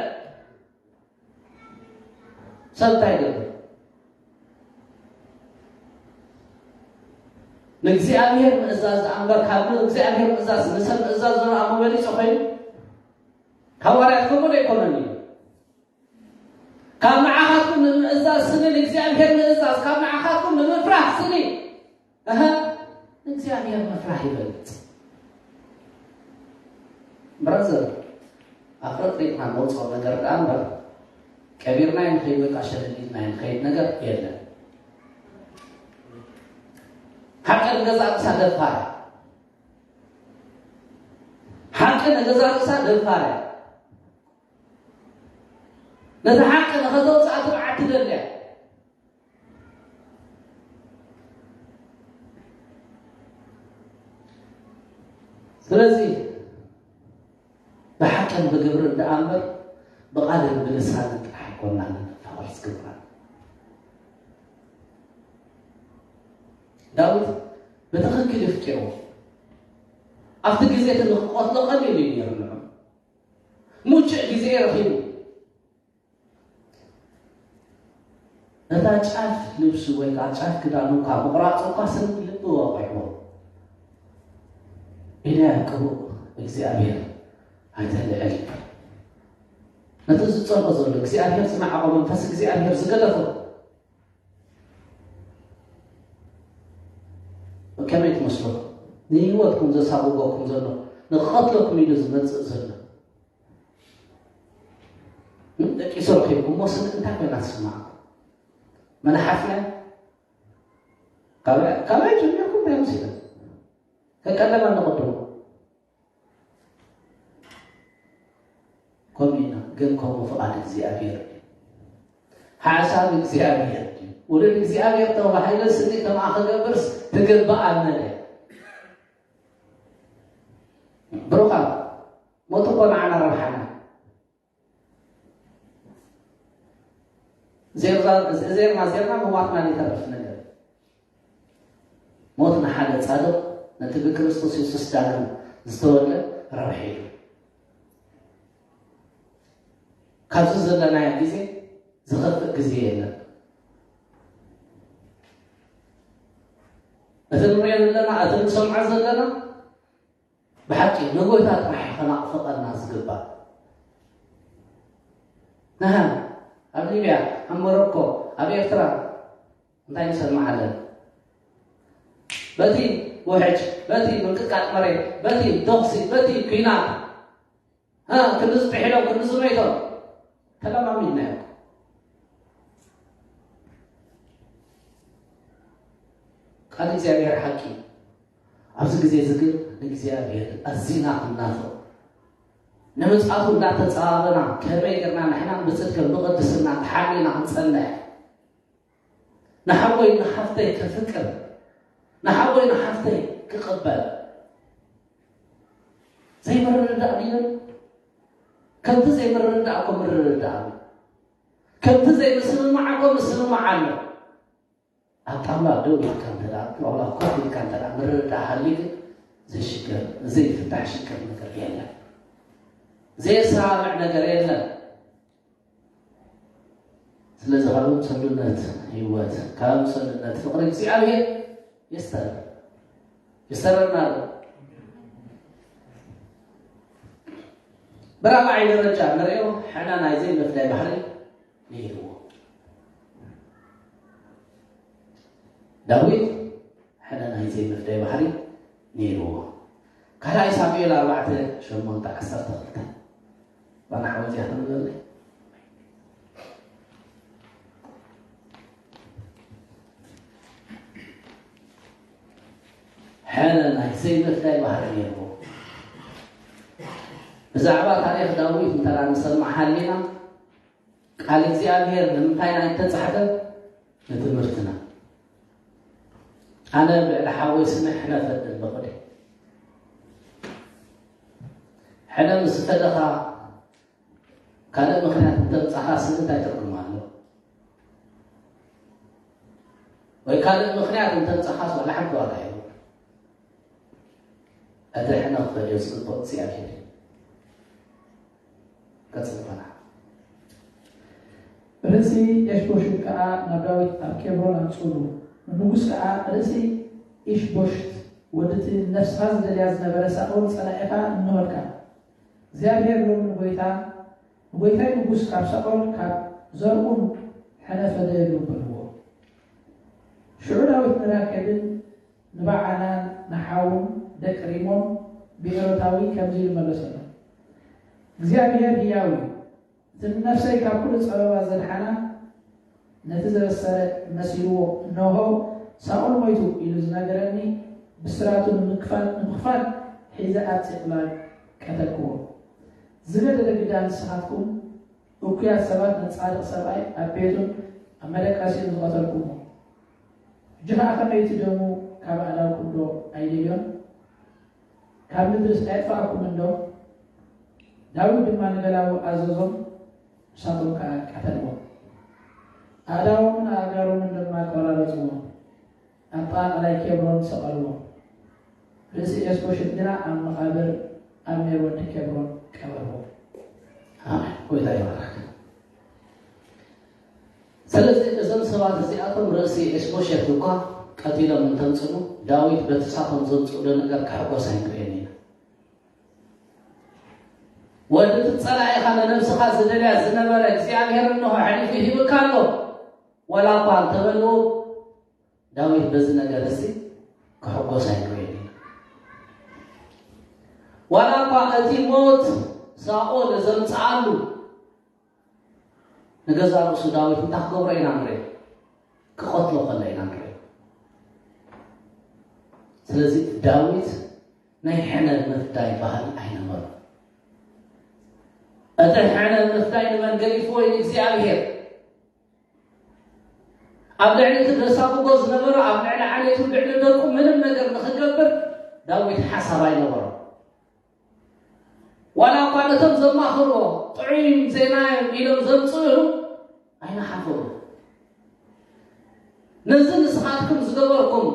ሰብ እንታይ ይገብር? ንእግዚኣብሔር ምእዛዝ ደኣ እምበር፣ ካብ ንእግዚኣብሔር ምእዛዝ ንሰብ ምእዛዝ ዘሎ ኣሞ በሊጹ ኾይኑ፣ ሃዋርያት ከምኡ ዶ ኣይኮነን እዩ? ካብ ንዓኻትኩም ንምእዛዝ ስኒ ንእግዚኣብሔር ምእዛዝ፣ ካብ ንዓኻትኩም ንምፍራህ ስኒ፣ እህ፣ ንእግዚኣብሔር ምፍራህ ይበልጽ። ብራዘር፣ ኣፍረጥሪጥና ንወፅኦ ነገር ደኣ እምበር፣ ቀቢርናዮ ንኸይድ ወይ ከዓ ሸለሊጥናዮ ንኸይድ ነገር የለን። ሓቂ ንገዛእ ርእሳ ደፋር እያ። ሓቂ ንገዛእ ርእሳ ደፋር እያ። ነቲ ሓቂ ንኸተውፅኣ ትብዓት ትደሊ እያ። ስለዚ ብሓቅን ብግብርን ደኣ እምበር ብቓልን ብልሳንን ጥራሕ ኣይኮንና ንፋቐር ዝግባእ። ዳዊት ብትኽክል የፍቅርዎ። ኣብቲ ግዜ እቲ ንክቆትሎ ቀሊል እዩ ነይሩ ንዑ። ሙችእ ግዜ ረኺቡ። ነታ ጫፍ ልብሱ ወይ ከዓ ጫፍ ክዳኑ እኳ ምቑራፁ እኳ ስም ልቢ ወቂዕዎ። ኢለ ያዕቆብ እግዚኣብሔር ኣይተልዕል። ነቲ ዝፀልኦ ዘሎ እግዚኣብሔር ዝነዓቖ መንፈስ እግዚኣብሔር ዝገደፎ ከመይ ትመስሎ? ንህይወትኩም ዘሳጉጎኩም ዘሎ ንክቐትለኩም ኢሉ ዝመፅእ ዘሎ ደቂሱ ረኺብኩሞ ስም እንታይ ኮይና ትስማዕኩም? መናሓፍና ካባይ ጀሚርኩም እንታይ መሲለን ከቀደመ ንቕድሙ ከምኡ ኢና። ግን ከምኡ ፍቓድ እግዚኣብሔር እዩ። ሓሳብ እግዚኣብሔር እዩ። ውሉድ እግዚኣብሔር ተባሂለ ስኒ ከምኣ ክገብርስ ትግብኣነ ድያ? ብሩኻት፣ ሞት እኮ ንዓና ረብሓና። ዜርና ዜርና ምዋትና ዘይተርፍ ነገር። ሞት ንሓደ ጻድቕ ነቲ ብክርስቶስ የሱስ ዳግም ዝተወልደ ረብሒ እዩ። ካብዚ ዘለናዮ ግዜ ዝኸፍእ ግዜ የለን። እቲ ንሪኦ ዘለና፣ እቲ ንሰምዖ ዘለና ብሓቂ ንጎይታ ጥራሕ እዩ ከናቕፈቐና ዝግባእ። ንሃ ኣብ ሊብያ፣ ኣብ ሞሮኮ፣ ኣብ ኤርትራ እንታይ ንሰምዕ ኣለና? በቲ ውሕጅ፣ በቲ ምንቅጥቃጥ መሬት፣ በቲ ተኹሲ፣ በቲ ኲናት፣ ሃ፣ ክንዲ ዝጥሒሎም፣ ክንዲ ዝመይቶም ተለማሚድናዮ። ቃል እግዚኣብሔር ሓቂ። ኣብዚ ግዜ እዚ ግን ንእግዚኣብሔር ኣዚና ክንናፍቕ፣ ንምጽኣቱ እንዳተጸባበና፣ ከመይ ጌርና ንሕናን ብጽድቅን ብቕድስና ተሓሊና ክንጸንሕ፣ ንሓወይ ንሓፍተይ ከፍቅር፣ ንሓወይ ንሓፍተይ ክቕበል ዘይምርድዳእ ድዩ? ከምቲ ዘይምርድዳእ እኮ ምርድዳእ ኣሎ። ከምቲ ዘይምስምማዕ እኮ ምስምማዕ ኣሎ። ኣብ ጣውላ ደው ኢልካ እንተ ደኣ፣ ዋላ ኮፍ ኢልካ እንተ ደኣ ምርድዳእ ሃልዩ ግን ዘይሽገር፣ ዘይፍታሕ ሽግር ነገር የለን። ዘየሰማምዕ ነገር የለን። ስለዚ ካብ ሰሉነት ህይወት፣ ካብ ሰሉነት ፍቕሪ እግዚኣብሔር የስተር-፣ የስተረና ኣሎ። ብራብዓይ ደረጃ ንሪኦ፣ ሕነ ናይ ዘይምፍዳይ ባህሪ ነይርዎ። ዳዊት ሕነ ናይ ዘይምፍዳይ ባህሪ ነይርዎ። ካልኣይ ሳሙኤል ኣርባዕተ ሸሞንተ ዓሰርተ ክልተ። ባና ሓወት እያ ተንብበለይ። ሕነ ናይ ዘይምፍዳይ ባህሪ ነይርዎ። ብዛዕባ ታሪኽ ዳዊት እንተ ንሰምዕ ሃሊና፣ ቃል እግዚኣብሔር ንምንታይ ኢና እተጻሕፈ? ንትምህርትና። ኣነ ብዕሊ ሓወይ ስነ ሕነ ፈድል በቕዲ። ሕነ ምስ ፈደኻ ካልእ ምኽንያት እንተምጻኻ ስነ እንታይ ትርጉም ኣሎ? ወይ ካልእ ምኽንያት እንተምጻኻስ ዋላ ሓንቲ ዋጋ የብሉን። እቲ ሕነ ክፈልዮ ዝግብኦ እግዚኣብሔር እዩ። ቀጽል በላ። ርእሲ ኤሽቦሽት ከኣ ናብ ዳዊት ኣብ ኬብሮን ኣምጽኡሉ። ንጉስ ከኣ፣ ርእሲ ኢሽቦሽት ወዲ እቲ ንነፍስኻ ዝደልያ ዝነበረ ሳኦል ጸላኢኻ እንሆልካ። እግዚኣብሔር ሎሚ ንጎይታ፣ ንጎይታይ ንጉስ ካብ ሳኦል ካብ ዘርኡን ሕነ ፈደየሉ በልዎ። ሽዑ ዳዊት ንራኬብን ንበዓላን ንሓዉን ደቂ ሪሞን ብኤሮታዊ ከምዚ ኢሉ መለሰሎም፣ እግዚኣብሔር ህያው እዩ። እቲ ንነፍሰይ ካብ ኩሉ ጸበባ ዘድሓና፣ ነቲ ዘበሰረ መሲልዎ፣ "እንሆ፣ ሳኦል ሞይቱ" ኢሉ ዝነገረኒ፣ ብስራቱ ንምክፋል፣ ንምኽፋል ሒዘ ኣብ ጽቕላል ቀተልክዎ። ዝገደደ ግዳ ንስኻትኩም እኩያት ሰባት ነጻድቕ ሰብኣይ ኣብ ቤቱን ኣብ መደቀሲኡን ዝቐተልኩሞ፣ ሕጂ ኸኣ ከመይ እቲ ደሙ ካብ ኣእዳውኩም ዶ ኣይደልዮን? ካብ ምድርስ ኣየጥፍኣኩምን ዶ? ዳዊት ድማ ንገላዉ ኣዘዞም፣ ንሳቶም ከኣ ቀተልዎም። ኣእዳዎምን ኣእጋሮምን ድማ ቈራረጽዎም፣ ኣብ ጥቓ ቀላይ ኬብሮን ሰቐልዎም። ርእሲ ኤስቦሸት ግና ኣብ መቓብር ኣብኔር ወዲ ኬብሮን ቀበርዎ። ኣሜን። ጎይታ ይባረክ። ስለዚ እዞም ሰባት እዚኣቶም ርእሲ ኤስቦሸት እኳ ቀቲሎም እንተምፅሉ፣ ዳዊት በቲ ሳቶም ዘምፅእሉ ነገር ክሕጎስ ኣይንርእየን ኢና። ወዲ ትጸላኢኻ ንነብስኻ ዝደልያ ዝነበረ እግዚኣብሔር እንሆ ኣሕሊፉ ይህብካ ኣሎ ዋላ እኳ እንተበልዎ፣ ዳዊት በዚ ነገር እዚ ክሕጎስ ኣይክእልን እዩ። ዋላ እኳ እቲ ሞት ሳኦል ዘምጽኣሉ፣ ንገዛ ርእሱ ዳዊት እንታይ ክገብሮ ኢና ንርኢ? ክቐትሎ ከሎ ኢና ንርኢ። ስለዚ ዳዊት ናይ ሕነ ምፍዳይ ባህል ኣይነበሮ። እቲ ሕነ ምፍዳይ ንመን ገዲፍዎ? ንእግዚኣብሔር። ኣብ ልዕሊ እቲ ዘሳጉጎ ዝነበረ፣ ኣብ ልዕሊ ዓሌቱ፣ ልዕሊ ደቁ ምንም ነገር ንኽገብር ዳዊት ሓሳብ ኣይነበሮ። ዋላ እኳ ነቶም ዘማኽርዎ ጥዑይ ዜና እዮም ኢሎም ዘምፅእሉ ኣይነሓፈሩ። ነዚ ንስኻትኩም ዝገበርኩም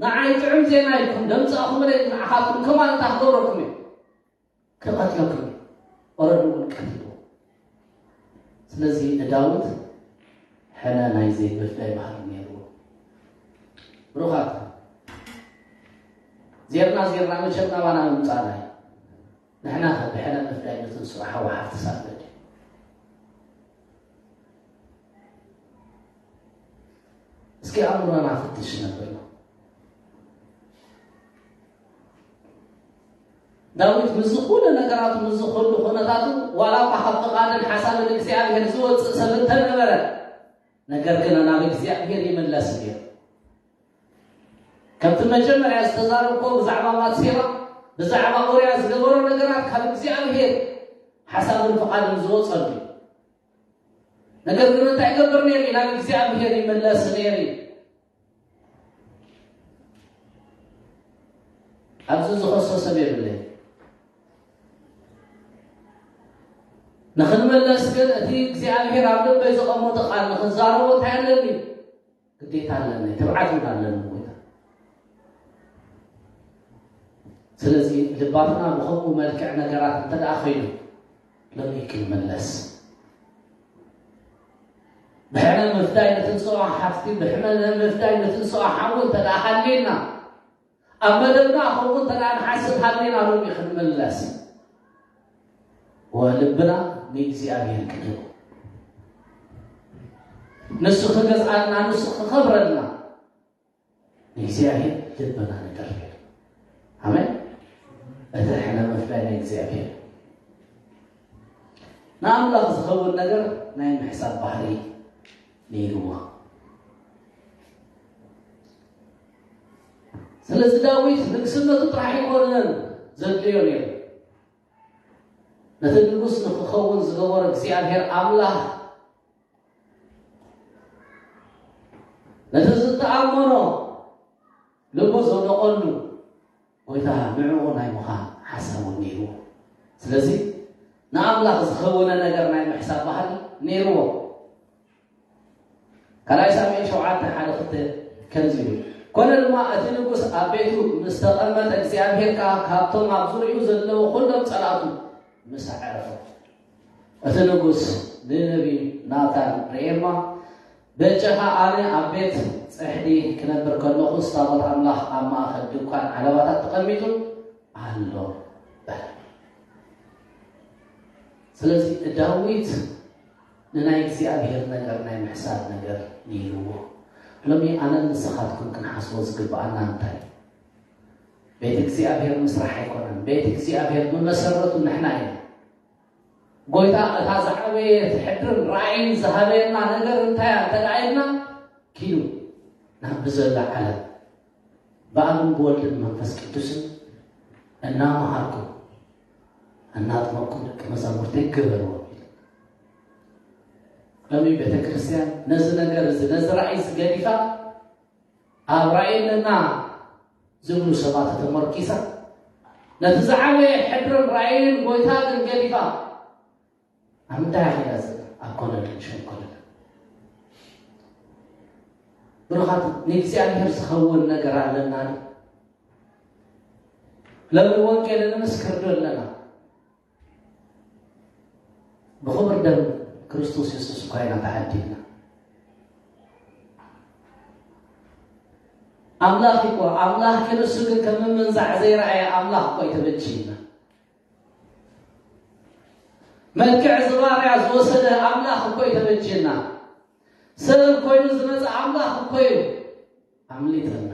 ንዓይ ጥዑም ዜና ኢልኩም ደምፃእኹምለይ ንዓኻትኩም ከማን እንታይ ክገብረኩም እዩ? ክቐትለኩም እዩ። ኦረዲ እውን ቀቲልዎ። ስለዚ ንዳዊት ሕነ ናይ ዘይምፍዳይ ባህሪ ነይርዎ። ብሩኻት፣ ዜርና ዜርና መቸም ናባና ምምፃእና እዩ። ንሕና ከ ብሕነ ምፍዳይ ነትንስኦ ሓው ሓፍቲ ሳለ ድዩ? እስኪ ኣእምሮና ፍትሽ ነብል። ዳዊት ምስዚ ኩሉ ነገራቱ፣ ምስዚ ኩሉ ኩነታቱ፣ ዋላ እኳ ካብ ፍቓድን ሓሳብን እግዚኣብሔር ዝወፅእ ሰብ እንተነበረ፣ ነገር ግን ናብ እግዚኣብሔር ይምለስ ነይሩ። ከምቲ መጀመርያ ዝተዛረብኮ ብዛዕባ ባትሴባ፣ ብዛዕባ ኡርያ ዝገበሮ ነገራት ካብ እግዚኣብሔር ሓሳብን ፍቓድን ዝወፀሉ እዩ። ነገር ግን እንታይ ይገብር ነይሩ? ናብ እግዚኣብሔር ይምለስ ነይሩ። ኣብዚ ዝኸሶ ሰብ የብለይ። ንኽንመለስ ግን እቲ እግዚኣብሔር ኣብ ልበይ ዘቐመጦ ቃል ንኽዛረቦ እንታይ ኣለኒ? ግዴታ ኣለኒ፣ ትብዓት እውን ኣለኒ ጎይታ። ስለዚ ልባትና ብኸምኡ መልክዕ ነገራት እንተ ደኣ ኸይኑ፣ ሎሚ ክንምለስ። ብሕነ ምፍዳይ ንትንስኦ ሓፍቲ፣ ብሕነ ምፍዳይ ንትንስኦ ሓው እንተ ደኣ ሃልዩና፣ ኣብ መደብና ከምኡ እንተ ደኣ ንሓስብ ሃልዩና፣ ሎሚ ክንምለስ። ወልብና ንእግዚኣብሔር ክንህቦ። ንሱ ክገዝኣልና፣ ንሱ ክኸብረልና፣ ንእግዚኣብሔር ልብና ንደርብዮ። ኣሜን። እቲ ሕነ ምፍዳይ ናይ እግዚኣብሔር። ንኣምላኽ ዝኸውን ነገር ናይ ምሕሳብ ባህሪ ነይርዎ። ስለዚ ዳዊት ንግስነቱ ጥራሕ ኣይኮነን ዘድልዮ ነይሩ። ነቲ ንጉስ ንክኸውን ዝገበሮ እግዚኣብሔር ኣምላኽ፣ ነቲ ዝተኣመኖ ልቡ ዘውደቐሉ ጎይታ ንዕኡ ናይ ምዃን ሓሳብ እውን ነይርዎ። ስለዚ ንኣምላኽ ዝኸወነ ነገር ናይ ምሕሳብ ባህሪ ነይርዎ። ካልኣይ ሳሙኤል ሸውዓተ ሓደ ክልተ ከምዚ ይብል፣ ኮነ ድማ እቲ ንጉስ ኣብ ቤቱ ምስ ተቐመጠ፣ እግዚኣብሔር ከኣ ካብቶም ኣብ ዙርያኡ ዘለዉ ኩሎም ጸላእቱ ምስ ኣዕረፎም። እቲ ንጉስ ንነብዪ ናታን ርእየ እሞ፣ በጃኻ ኣነ ኣብ ቤት ጽሕዲ ክነብር ከለኹስ፣ ታቦት ኣምላኽ ኣብ ማእከል ድኳን ዓለባታት ተቐሚጡ ኣሎ በለ። ስለዚ ዳዊት ንናይ እግዚኣብሔር ነገር ናይ ምሕሳብ ነገር ነይርዎ። ሎሚ ኣነን ንስኻትኩም ክንሓስቦ ዝግብኣና እንታይ እዩ? ቤት እግዚኣብሔር ምስራሕ ኣይኮነን። ቤት እግዚኣብሔር መመሰረቱ ንሕና ኢና። ጎይታ እታ ዝዓበየት ሕድርን ራእይን ዝሃበየና ነገር እንታይ እያ እንተ ደኣ ኢልና፣ ኪዱ ናብ ብዘላ ዓለም ብኣብን ብወልድን መንፈስ ቅዱስን እናመሃርኩም እናጥመቅኩም ደቂ መዛሙርተይ ግበርዎም ኢሉ። ሎሚ ቤተ ክርስቲያን ነዚ ነገር እዚ፣ ነዚ ራእይ እዚ ገዲፋ፣ ኣብ ራእይንና ዝብሉ ሰባት ተመርኪሳ፣ ነቲ ዝዓበየ ሕድርን ራእይን ጎይታ ግን ገዲፋ፣ ኣብ ምንታይ ኣኺላ ዘላ? ኣብ ኮለልን ሸንኮለልን። ብሩኻት፣ ንእግዚኣብሔር ዝኸውን ነገር ኣለና። ሎሚ ወንጌል ንምስክር ዶ ኣለና? ብኽቡር ደም ክርስቶስ የሱስ እኳ ኢና ተዓዲግና። ኣምላኽ እኮ፣ ኣምላኽ ክንሱ ግን ከም ምምንዛዕ ዘይረኣየ ኣምላኽ እኮ እዩ ተበጅና። መልክዕ ዝባርያ ዝወሰደ ኣምላኽ እኮ እዩ ተበጅና። ሰብ ኮይኑ ዝመጸ ኣምላኽ እኮ እዩ ኣምሊጠና።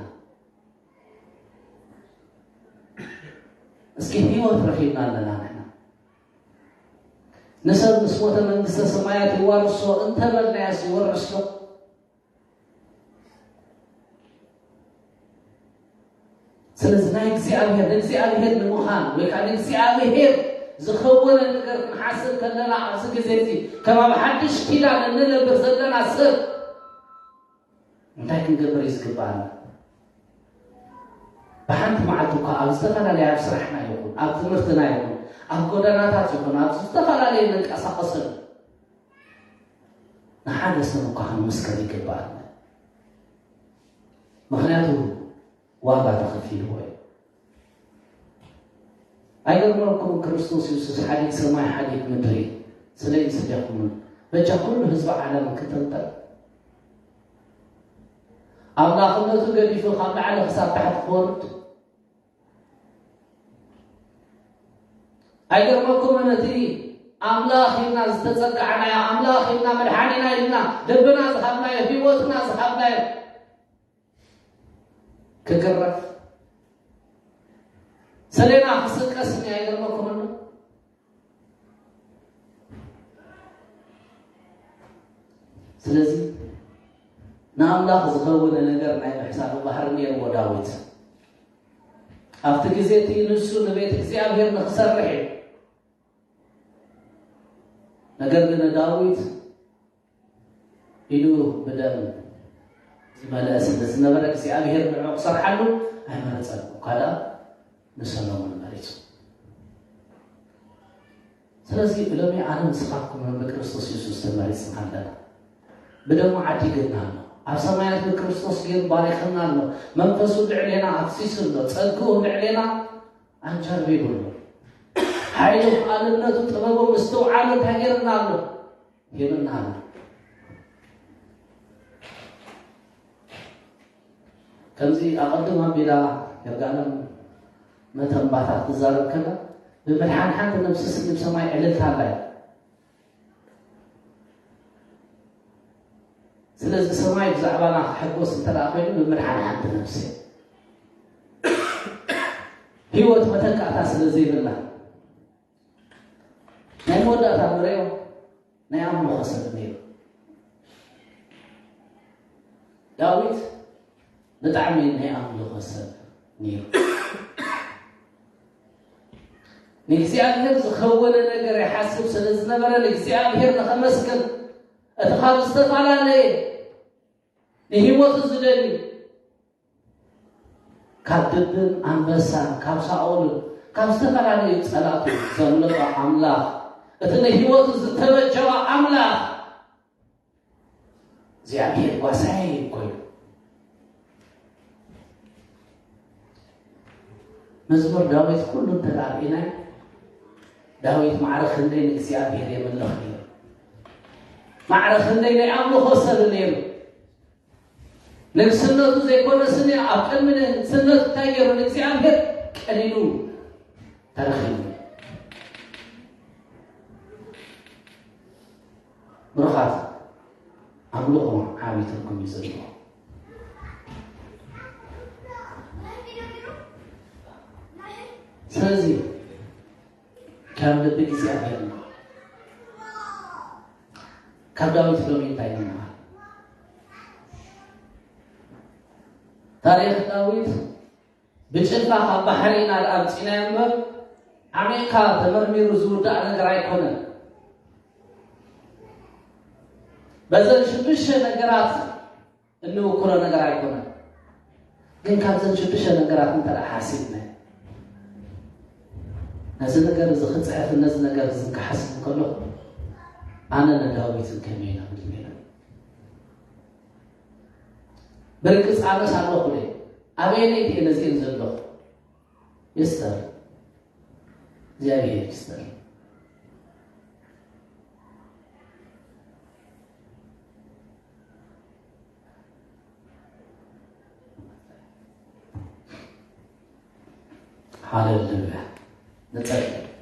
እስኪ ህይወት ረኺብና ኣለና ንሕና። ንሰብ ምስ ሞተ መንግስተ ሰማያት ይዋርሶ እንተበልናያስ ይወርስ ዶ? ስለዚ ናይ እግዚኣብሔር፣ ንእግዚኣብሔር ንምዃን ወይ ከዓ ንእግዚኣብሔር ዝኸወነ ነገር ክንሓስብ ከለና፣ ኣብዚ ግዜ እዚ ከም ኣብ ሓድሽ ኪዳን እንነብር ዘለና ሰብ እንታይ ክንገብር እዩ ዝግባኣና? ብሓንቲ መዓልቲ እኳ ኣብ ዝተፈላለየ፣ ኣብ ስራሕና ይኹን፣ ኣብ ትምህርትና ይኹን፣ ኣብ ጎደናታት ይኹን፣ ኣብ ዝተፈላለየ ንንቀሳቐሰሉ ንሓደ ሰብ እኳ ክንምስክር ይግባኣና። ምኽንያቱ ዋጋ ተኸፊልዎ እዩ። ኣይገርመኩም፣ ክርስቶስ የሱስ ሓዲግ ሰማይ ሓዲግ ምድሪ ስለ እዩ ስደኹምን በጃ ኩሉ ህዝቢ ዓለም ክጥልጠል፣ ኣምላኽነቱ ገዲፉ ካብ ላዕሊ ክሳብ ታሕቲ ክወርድ። ኣይገርመኩምን፣ እቲ ኣምላኽ ኢልና ዝተጸጋዕናዮ፣ ኣምላኽ ኢልና መድሓኒና ኢልና ልብና ዝሃብናዮ፣ ህይወትና ዝሃብናዮ ክግረፍ፣ ሰሌና ክስቀስ እኒ ኣይገርመኩምን? ስለዚ ንኣምላኽ ዝኸውን ነገር ናይ ምሕሳብ ባህሪ ነይርዎ ዳዊት። ኣብቲ ግዜ እቲ ንሱ ንቤት እግዚኣብሔር ንክሰርሕ እዩ። ነገር ግን ዳዊት ኢዱ ብደም ዝመልአ ስለ ዝነበረ እግዚኣብሔር ንዕኡ ክሰርሓሉ ኣይመረጸን። እኳ ደኣ ንሰሎሞን መሪጹ። ስለዚ ሎሚ ኣነ ንስኻትኩምን ብክርስቶስ የሱስ ተመሪጽና ኣለና። ብደሙ ዓዲግና ኣሎ። ኣብ ሰማያት ብክርስቶስ ገይሩ ባሪኽና ኣሎ። መንፈሱ ልዕሌና ኣፍሲሱ ኣሎ። ጸግኡ ልዕሌና ኣንጀርቢቡ ኣሎ። ሓይሉ፣ ክኣልነቱ፣ ጥበቡ፣ ምስትውዓሉ እንታይ ገይርና ኣሎ? ሂብና ኣሎ። ከምዚ ኣቐድም ኣቢላ ይርጋለም መተንባታት ትዛረብ ከላ፣ ብምድሓን ሓንቲ ነብሲ ስኒ ብሰማይ ዕልልታ ኣላ እዩ። ስለዚ ሰማይ ብዛዕባና ክሕጎስ እንተ ደኣ ኮይኑ፣ ብምድሓን ሓንቲ ነብሲ ህይወት መተካእታ ስለ ዘይብላ። ናይ መወዳእታ ንሪኦ ናይ ኣምልኾ ሰብ ነይሩ። ዳዊት ብጣዕሚ ናይ ኣምልኾ ሰብ ነይሩ። ንእግዚኣብሔር ዝኸወነ ነገር ይሓስብ ስለ ዝነበረ፣ ንእግዚኣብሔር ንኸመስግን፣ እቲ ካብ ዝተፈላለየ ንህይወቱ ዝደሊ፣ ካብ ድብን ኣንበሳን ካብ ሳኦልን ካብ ዝተፈላለዩ ጸላእቱ ዘምለጠ ኣምላኽ፣ እቲ ንህይወቱ ዝተበጀወ ኣምላኽ እግዚኣብሔር ጓሳይ ኮይኑ። መዝሙር ዳዊት ኩሉ እንተ ደኣ ርኢናዮ፣ ዳዊት ማዕረ ክንደይ ንእግዚኣብሔር የምልኽ ነይሩ። ማዕረ ክንደይ ናይ ኣምልኾ ሰብ ነይሩ። ንግስነቱ ዘይኮነ ስኒ ኣብ ቅድሚ ንግስነቱ እንታይ ገይሩ? ንእግዚኣብሔር ቀሊሉ ተረኺቡ። ብሩኻት፣ ኣምልኾ ዓቢ ትርጉም እዩ ዘለዎ። ስለዚ ከም ልቢ እግዚኣብሔር ንኹን። ካብ ዳዊት ሎሚ እንታይ ንመሃር? ታሪኽ ዳዊት ብጭልፋ ካብ ባሕሪ ኢና ደኣ ኣምፂናዮ እምበር፣ ዓሚቕካ ተመርሚሩ ዝውዳእ ነገር ኣይኮነን። በዘን ሽዱሽተ ነገራት እንውክሎ ነገር ኣይኮነን። ግን ካብዘን ሽዱሽተ ነገራት እንተ ደኣ ሓሲብና፣ ነዚ ነገር እዚ ክፅሕፍን ነዚ ነገር እዚ ክሓስብ ከለኹ፣ ኣነ ንዳዊትን ከመይ ኢና ክንብል ኢና? ብርግፅ ኣነስ ኣለኹ ዶ? ኣበየነይቲ እየ ነዚአን ዘለኹ? ይስተር፣ እግዚኣብሔር ይስተር። ሃሌሉያ። ንጸልይ።